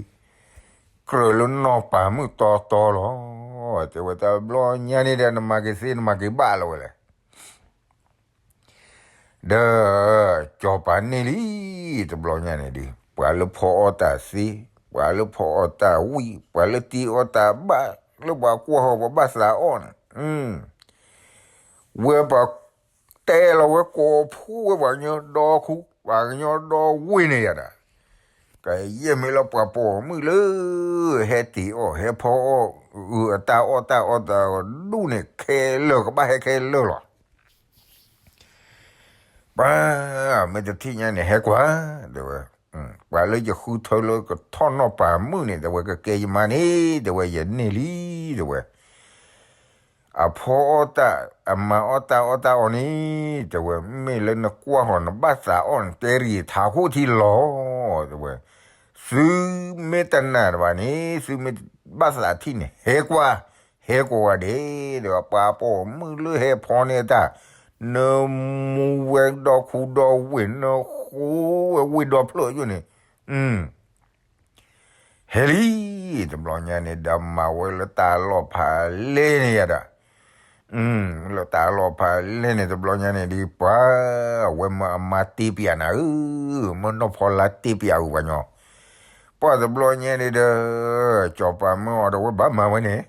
ကြၢးလၢနီၢ်ပၤမုၣ်တီတီလီၤ တဲဝဲ, တဘျီညါန့ၣ်ဒီး နမၤက့ၤသ့ နမၤက့ၤဘၣ်လီၤဝဲလဲၣ် ဒီး စီၤပၤန့ၢ်လံ တဘျီညါန့ၣ်ဒုး ပှၤလၢဖီအီၣ်တၢ်သ့, ပှၤလၢဖီအီၣ်တၢ်ဝံၣ်, ပှၤလၢတ့အီၣ်တၢ်ဘၣ်, လၢပှၤကွၢ်ဟီၣ်ပှၤဘၣ်သးအီၣ်န့ၣ်, ဝဲပှၤတဲလီၤဝဲကိးဖှိၣ်ဝဲ ပှၤကညီဒီခူ, ပှၤကညီဒီဝ့ၢ်န့ၣ်ယၤဒီး ကယဲၢ်မ့ၢ်လၢပှၤပိာ်မုၣ်လၢ ဟဲတ့အီၣ် ဟဲဖီအီၣ်, အတၢ်အီၣ်တၢ်အီတၢ်ဒူၣ်န့ၣ် ခဲလၢာ် ကဘၣ်ဟဲခဲလၢာ်လီၤ. ပှၤမ့ၢ်တထံၣ်ညါန့ၣ် ဟဲကွၢ်, တဲဝဲ, ပှၤလၢယဃုထၢလၢကထီၣ်နီၢ်ပၤမုၣ်န့ၣ် တဲဝဲ ကကဲယမါန့ၣ် တဲဝဲ ယန့ၢ်လံ, တဲဝဲ အဖီအီၣ်တၢ် အမၤအီၣ်တၢ်အီၣ်တၢ်အီန့ၣ် တဲဝဲ မ့ၢ်လၢနကွၢ်ဃီၤ နဘၣ်သးအီၣ်န့ၣ် တဲတဂ့ၤ ထးခိၣ်ထံလီၤ တဲဝဲ, သုမ့ၢ်တနာ်တဘၣ်န့ၣ် သုမ့ၢ်ဘၣ်သးထံၣ်န့ၣ် ဟဲကွၢ်, ဟဲကွၢ်ဝဲဒၣ် တဲဝဲ ပှၤပိာ်မုၣ်လၢဟဲဖီန့ၢ်တၢ်, နမူဝဲဒီခူဒီဝ့ၢ် နဃူဝဲဝ့ၢ်ဒီဖျၢၣ်ယိၣ်န့ၣ် ဟဲလံ, တဘျီညါန့ၣ်ဒီး မၤဝဲလၢတၢ်လီၢ်ဖးလဲၢ်န့ၣ်ယၤဒီး, လၢတၢ်လီၢ်ဖးလဲၢ်န့ၣ် တဘျီညါန့ၣ်ဒုး ပှၤ, အဝဲမၢအမါတ့ပျးနၤဧၢ, မၢနီၢ်ဖီလါတ့ပျးဧၢပှၤညီ, ပှၤတဘျီညါန့ၣ်ဒီး စီၤပၤမၢအီၤဒီး ဝဲဘၣ်မၤဝဲန့ၣ်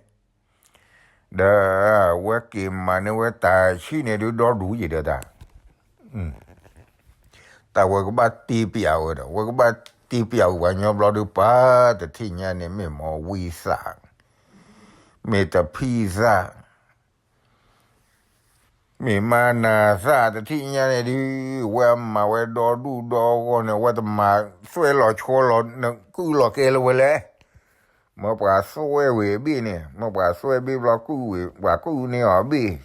ဒီး ဝဲက့ၤမၤန့ၢ်ဝဲတၢ်ဆံၣ်န့ၣ်ဒုး ဒီဒူၣ်ယံၤဒီးတၢ် တၢ်ဝဲကဘၣ်တ့ပျးဝဲဒီး ဝဲကဘၣ်တ့ပျးဝဲပှၤညီဘျီဒုး ပှၤတထံၣ်ညါန့ၣ် မ့ၢ်မီၤဝံသး, မ့ၢ်တဖံသး, မ့ၢ်မၤနၢၤသး တထံၣ်ညါန့ၣ်ဒုး ဝဲမၤဝဲဒီဒူၣ်ဒီဂီၢ်န့ၣ် ဝဲတမၤသွဲၣ်လီၤဆီလီၤ နကုၢ်လီၤကဲလၢဝဲလဲၣ် မ့ၢ်ပှၤသွဲၣ်ဝံၤအဘ့ၣ်န့ၣ် မ့ၢ်ပှၤသွဲၣ်ဘ့ၣ်ဘျီကုၢ်ဝံၤ ပှၤကုၢ်န့ၢ်အီၤဘ့ၣ်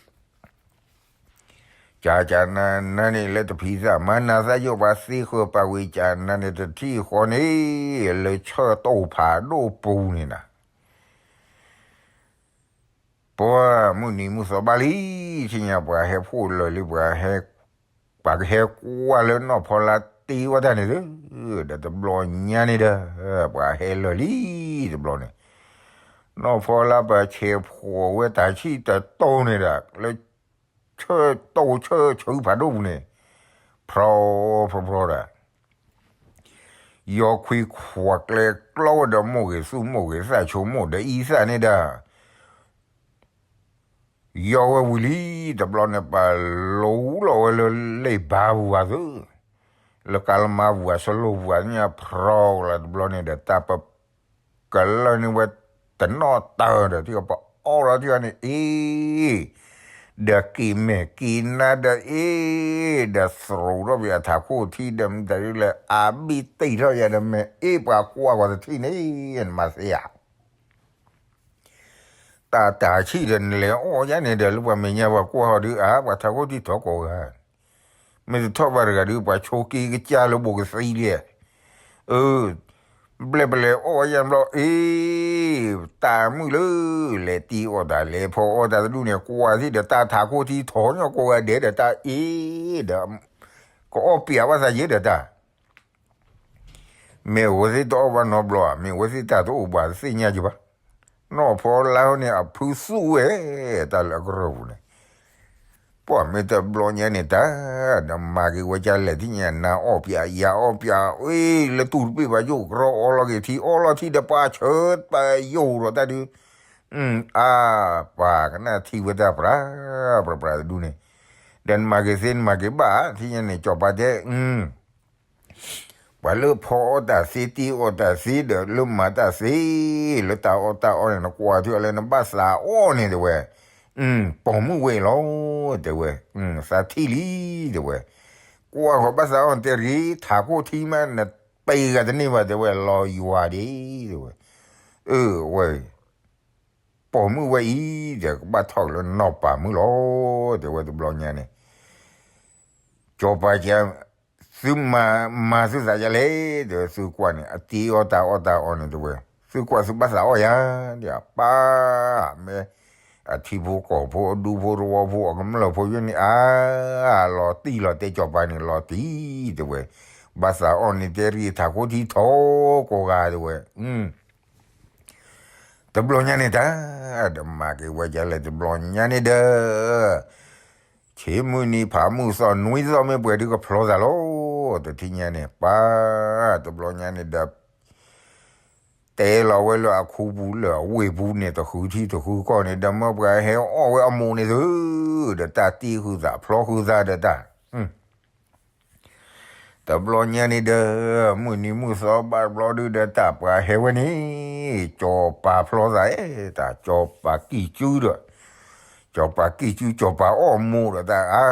ကကနၤနၤန့ၣ် လၢတဖံသး မၤနၢၤသးယိၣ် ပှၤသ့ဃၢၤပာ်ဝံၤ ကနၤန့ၣ် တထံၣ်ဃီန့ၣ် လၢဆၢတိၢ်ဖးဒိၣ်ပူၤန့ၣ်ဒီး ပှၤမုၢ်နံၤမုၢ်သီဘၣ်လံ ထံၣ်ညါပှၤဟဲဖှိၣ်လၢာ်လံ ပှၤဟဲ, ပှၤကဟဲကွၢ်လၢနီၢ်ဖီလါတ့ဝဲတၢ်န့ၣ်သု, ဒီးတဘျီညါန့ၣ်ဒီး ပှၤဟဲလၢာ်လံတဘျီန့ၣ်, နီၢ်ဖီလါပှၤဆဲးဖှိၣ်ဝဲတၢ်ဆံၣ်တတိၢ်န့ၣ်ဒီး လၢ ဆၢတိၢ်ဆၢဆၢဖးဒိၣ်ပူၤန့ၣ်, ဖြီဖြီဖြီဒီး ယီၤခွံခွးကျဲကျီဝဲဒီး မိၢ်ဂ့ၤသူၣ်မိၢ်ဂ့ၤသးဆိမိၣ်ဒီးအံသၣ်န့ၣ်ဒီး ယီၤဝဲဝံၤလံတဘျီန့ၣ် ပာ်လူလီၤဝဲလၢလ့ၣ်ဘါပူၤဘၣ်သု, လၢကါလမါပူၤဘၣ် စလိၣ်ပူၤဘၣ်သ့ၣ်ညါ ဖြီလီၤတဘျီန့ၣ်ဒီး တၢ်ပ ကလၢာ်န့ၢ်ဝဲတနီၣ်တၢ်ဒီး ထံၣ်အီၤပအီၣ်လီၤထံၣ်အီၤန့ၣ် အ့ ဒီးက့ၤမဲာ်က့ၤနါဒီးအ့ ဒီးသရူးထီၣ်ပယီၤထးခိၣ်ထံဒီး မတၤဒ်လဲၣ် အဘ့ၣ်တ့ၢ်ထီၣ်ယၤဒီး မ့ၢ်အ့ ပှၤကွၢ်ကွၢ်တထံၣ်န့ၣ် နမၤသ့ဧါ. တၢ်တၢ်ဆံၣ်ဒီး နလဲၤအီၣ်ယါန့ၣ်ဒီး လၢပှၤမဲာ်ညါပှၤကွၢ်ဟီဒုး အါ ပှၤထးခိၣ်ထံထီၣ်ကိးဂၤ မ့ၢ်တထီၣ်ဘၣ်တဂၤဒုး ပှၤဆိးက့ကစၢ်လၢဘိးကသံလံ. အၢ, ဘျဲၣ်ပလဲၤအီၣ်ဝဲယါဘျီ အ့ တၢ်မုၣ်လၢ လဲၤတ့အီၣ်တၢ်လဲၤဖီအီၣ်တၢ်တဒူၣ်န့ၣ် ကွၢ်သ့ၣ်ဒီးတၢ်ထးခိၣ်ထံထီၣ်ညီကိးဂၤဒဲးဒီးတၢ်အ့ ဒီး ကအီၣ်ပျးဘၣ်သးယဲဒီးတၢ် မ့ၢ်အဝဲသ့ၣ်တအီၣ်ဘၣ်နီတဘျီဧါ, မ့ၢ်အဝဲသ့ၣ်တၢ်တအိၣ်ဘၣ်တသ့ၣ်ညါယဘၣ်. နီၢ်ဖီလါန့ၣ် အဖုသူၣ်ဝဲ တၢ်လၢအကရၢၢ်ပူၤန့ၣ် ပှၤမ့ၢ်တဘျီညါန့ၣ်တၢ် ဒီးမၤက့ၤဝဲကလဲၣ်ထံၣ်ညါ နၤအီၣ်ပျး ယၤအီၣ်ပျး အ့ လၢတူၢ်တဘ့ၣ်ဘၣ်ယိၣ် ကရီအီလီၤက့ၤထံ အီလီၤထံဒီးပှၤဆၢပှၤယိၣ်ဒီးတၢ်ဒုး အါ ပှၤကနၣ်ထံဝဲတၢ်ပြၤ ပြၤပြၤတဒူၣ်န့ၣ် ဒီးနမၤက့ၤသ့ နမၤက့ၤဘၣ် ထံၣ်ညါန့ၣ် ကၠီၤပၤတဲ ပှၤလၢဖီအီၣ်တၢ်သ့ တ့အီၣ်တၢ်သ့ဒီး လၢမၤတၢ်သ့ လၢတၢ်အီၣ်တၢ်အီန့ၣ် နကွၢ်ထံအီၤလၢနဘၣ်သးအီၣ်န့ၣ်တဲဝဲ, ပိာ်မုၣ်ဝဲအံၤလီၤ တဲဝဲ, သးထံၣ်လံ တဲဝဲ, ကွၢ်ဃီၤဘၣ်သးအီၣ်န့ၣ်တဲရ့ ထးခိၣ်ထံမး နပှဲၤဂၤတန့ၢ်ဘၣ် တဲဝဲ လီၤယွၤဒ့ တဲဝဲ, အၢ ဝဲ ပိာ်မုၣ်ဝဲအံၤ ဒီးကဘၣ်ထီၣ်က့ၤလၢနီၢ်ပၤမုၣ်လီၤ တဲဝဲတဘျီညါန့ၣ် ကၠီၤပၤက သုမၤ မၤသုသးယါလဲၣ် တဲဝဲ သုကွၢ်န့ၣ် အတ့အီၣ်တၢ်အီၣ်တၢ်အီန့ၣ်တဲဝဲ သုကွၢ်သုဘၣ်သးအီၣ်ယါ ဒီးပၢ် မ့ၢ် အထံဖိကီၢ်ဖိ အဒူဖိသဝီဖိ အကမျၢၢ်ဖိယိၣ်န့ၣ် အါ လီၤတံၢ်လီၤတဲကၠီၤပၤန့ၣ် လီၤတံၢ်တဲဝဲ, ဘၣ်သးအီၣ်န့ၣ်တဲရ့ထးခိၣ်ထံထီၣ်ကိးဂၤတဲဝဲ, တဘျီညါန့ၣ်တၢ် ဒီးမၤက့ၤဝဲဒ်လဲၣ် တဘျီညါန့ၣ်ဒီး ဆံးမုၢ်နံၤဖးမုၢ်သီ နွံသီမ့ၢ်ပှဲၤဒုးကဖျီသးလီၤ, တထံၣ်ညါန့ၣ် ပၢ် တဘျီညါန့ၣ်ဒီး တဲလီၤဝဲလၢအခူပူၤလၢအဝ့ၢ်ပူၤန့ၣ် တဃုထံတဃုကီၢ်န့ၣ် ဒီးမၢပှၤဟဲအီၣ်ဝဲအမိၢ်န့ၣ်သု, ဒီးတၢ်တ့ဃုာ်သးဖျီဃုာ်သးဒီးတၢ် တဘျီညါန့ၣ်ဒီး မုၢ်နံၤမုၢ်သီဘၣ်တဘျီဒုးဒီးတၢ်ပှၤဟဲဝဲန့ၣ် ကၠီၤပၤဖျီသးအဲၣ် တၢ်ကၠီၤပၤကံၢ်စုဒီး ကၠီၤပၤကံၢ်စု ကၠီၤပၤအီၣ်မိၢ်ဒီးတၢ်အါ,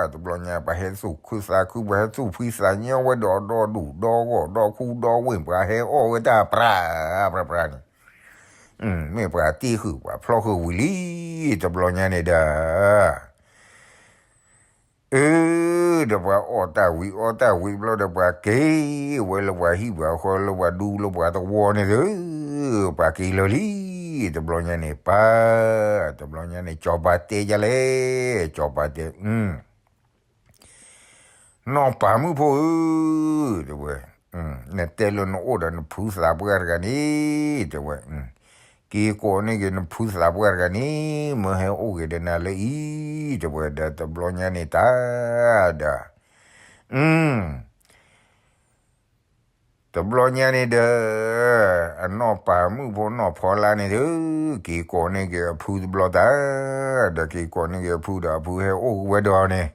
တဘျီညါ ပှၤဟဲသူၣ်ခုသးခု ပှၤဟဲသူၣ်ဖှံသးညီဝဲဒီး ဒီဒူၣ်ဒီဂီၢ် ဒီခူဒီဝ့ၢ် ပှၤဟဲအီၣ်ဝဲတၢ်ပြၤ ပြၤပြၤန့ၣ် မ့ၢ်ပှၤတ့ဃုာ်ပှၤဖျီဃုာ်ဝံၤလံ တဘျီညါန့ၣ်ဒီး အၢ ဒီးပှၤအီၣ်တၢ်ဝံၤအီတၢ်ဝံၤဘျီဒီး ပှၤက့ၤဝဲလၢပှၤဟံၣ်ပှၤဃီလၢပှၤဒူလၢပှၤသဝီန့ၣ်သု, ပှၤက့ၤလၢာ်လံ, တဘျီညါန့ၣ် ပၢ် တဘျီညါန့ၣ် ကၠီၤပၤတဲဒ်လဲၣ်, ကၠီၤပၤတဲ နီၢ်ပၤမုၣ်ဖိဧၢ, တဲဝဲ, နတဲလၢနအိၣ်ဒီးနဖုသးပှၢ်တဂၤန့ၣ်, တဲဝဲ, က့ၤကိးန့ၢ်က့ၤနဖုသးပှၢ်တဂၤန့ၣ် မၢဟဲအိၣ်က့ၤဒီးနၤလၢအံၤ, တဲဝဲ, ဒီးတဘျီညါန့ၣ်တၢ်ဒီး တဘျီညါန့ၣ်ဒီး အနီၢ်ပၤမုၣ်ဖိနီၢ်ဖီလာ်န့ၣ်ဒီး က့ၤကိးန့ၢ်က့ၤအဖုတဘျီတၢ်, ဒီးက့ၤကိးန့ၢ်က့ၤအဖုဒီး အဖုဟဲအိၣ်က့ၤဝဲဒီးန့ၣ်,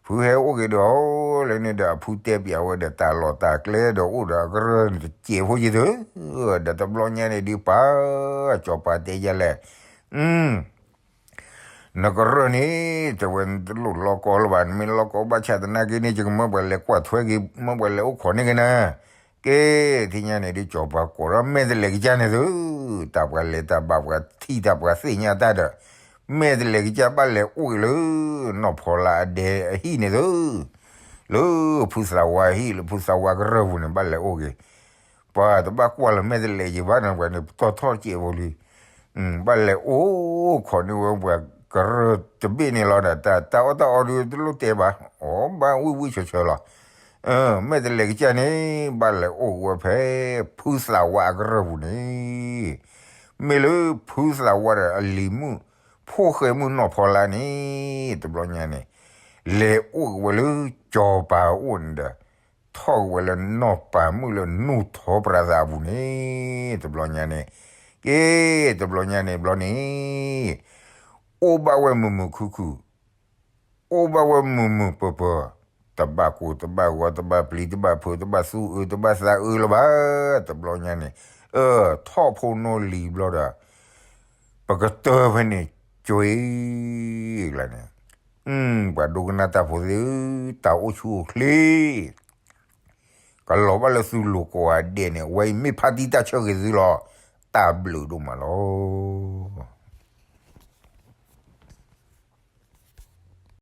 ဖုဟဲအိၣ်က့ၤဒီး လၢန့ၣ်ဒီး အဖုတဲပျးဝဲဒီးတၢ်လီၢ်တၢ်ကျဲဒီး အိၣ်ဒီးအကရၢၢ်န့ၣ်တစဲးဖိယံၤသု, ဒီးတဘျီညါန့ၣ်ဒုးပၢ် ကၠီၤပၤတဲယလဲၣ်, နကရၢၢ်န့ၣ် တဲဝဲ နတလိၣ်လီကီလၢၤဘၣ်, နမ့ၢ်လီကီဘၣ်ဆၣ်သနာ်က့န့ၣ် ယကမၢပှၤလဲၤကွၢ်ထွဲက့ၤ မၢပှၤလဲၤအိၣ်ခိးန့ၢ်က့ၤနၤ, ကဲ ထံၣ်ညါန့ၣ်ဒုး ကၠီၤပၤကိးဒီး မဲာ်တလဲၤကစၢ်န့ၣ်သု, တၢ်ပှၤလဲၤတၢ်ဘၣ်ပှၤထံၣ်တၢ်ပှၤသ့ၣ်ညါတၢ်ဒီး မဲာ်တလဲၤကစၢ်ဘၣ်လဲၤအိၣ်က့ၤလၢ နီၢ်ဖီလာ်အဒဲအဟံၣ်န့ၣ်သု, လၢဖုသးဝါဟံၣ် လၢဖုသးဝါကရၢၢ်ပူၤန့ၣ် ဘၣ်လဲၤအိၣ်က့ၤ ပှၤတဘၣ်ကွၢ်လၢမဲာ်တလဲၤယံၤဘၣ်န့ၣ် ပှၤန့ၣ်ပတီၢ်ထီၣ်စဲးဖိလံ, ဘၣ်လဲၤအိၣ်ခိးန့ၢ်ဝဲပှၤကရၢၢ်တဘ့ၣ်န့ၣ်လီၤဒီး တၢ်အီၣ်တၢ်အီဒုးတလိၣ်တဲဘၣ်, အီၣ်ဘၣ်ဝံၣ်ဝံၣ်ဆၢဆၢလီၤ, မဲာ်တလဲၤကစၢ်န့ၣ် ဘၣ်လဲၤအိၣ်က့ၤဝဲဖဲ ဖုသးဝါအကရၢၢ်ပူၤန့ၣ်, မ့ၢ်လၢဖုသးဝါဒီးအလံၤမုၣ် ဖိၣ်ဃဲမုၣ်နီၢ်ဖီလာ်န့ၣ်, တဘျီညါန့ၣ် လဲၤအိၣ်က့ၤဝဲလၢကၠီၤပၤအအိၣ်န့ၣ်ဒီး ထီၣ်က့ၤဝဲလၢနီၢ်ပၤမုၣ်လၢနူၢ်ထီပြၤသးအပူၤန့ၣ်, တဘျီညါန့ၣ်, ကဲ တဘျီညါန့ၣ်ဘျီန့ၣ်, အိၣ်ဘၣ်ဝဲမုာ်မုာ်ခုၣ်ခုၣ် အိၣ်ဘၣ်ဝဲမုာ်မုာ်ပၢၤပၢၤ, တဘၣ်ကိၢ်တဘၣ်ဂီၤ တဘၣ်ပျံၤတဘၣ်ဖုး တဘၣ်သူအၢတဘၣ်သးအၢလၢၤဘၣ်, တဘျီညါန့ၣ်, ထီၣ်ဖိနီၢ်လံၤဘျီဒီး, ပကတၢၢ်ဖဲန့ၣ် ကွ့လၢန့ၣ်, ပှၤဒိကနၣ်တၢ်ဖိသ့ၣ်ဧၢ, တၢ်အိၣ်ဆူၣ်အိၣ်ချ့ ကလီၤဘၣ်လၢသုလိၤကိးဂၤဒဲးန့ၣ် အဝဲအံၤမ့ၢ်ဖါတံၢ်တၢ်ဆၢဂ့ၤသုလီၤ, တၢ်ဘျုးဒိၣ်မးလီၤ.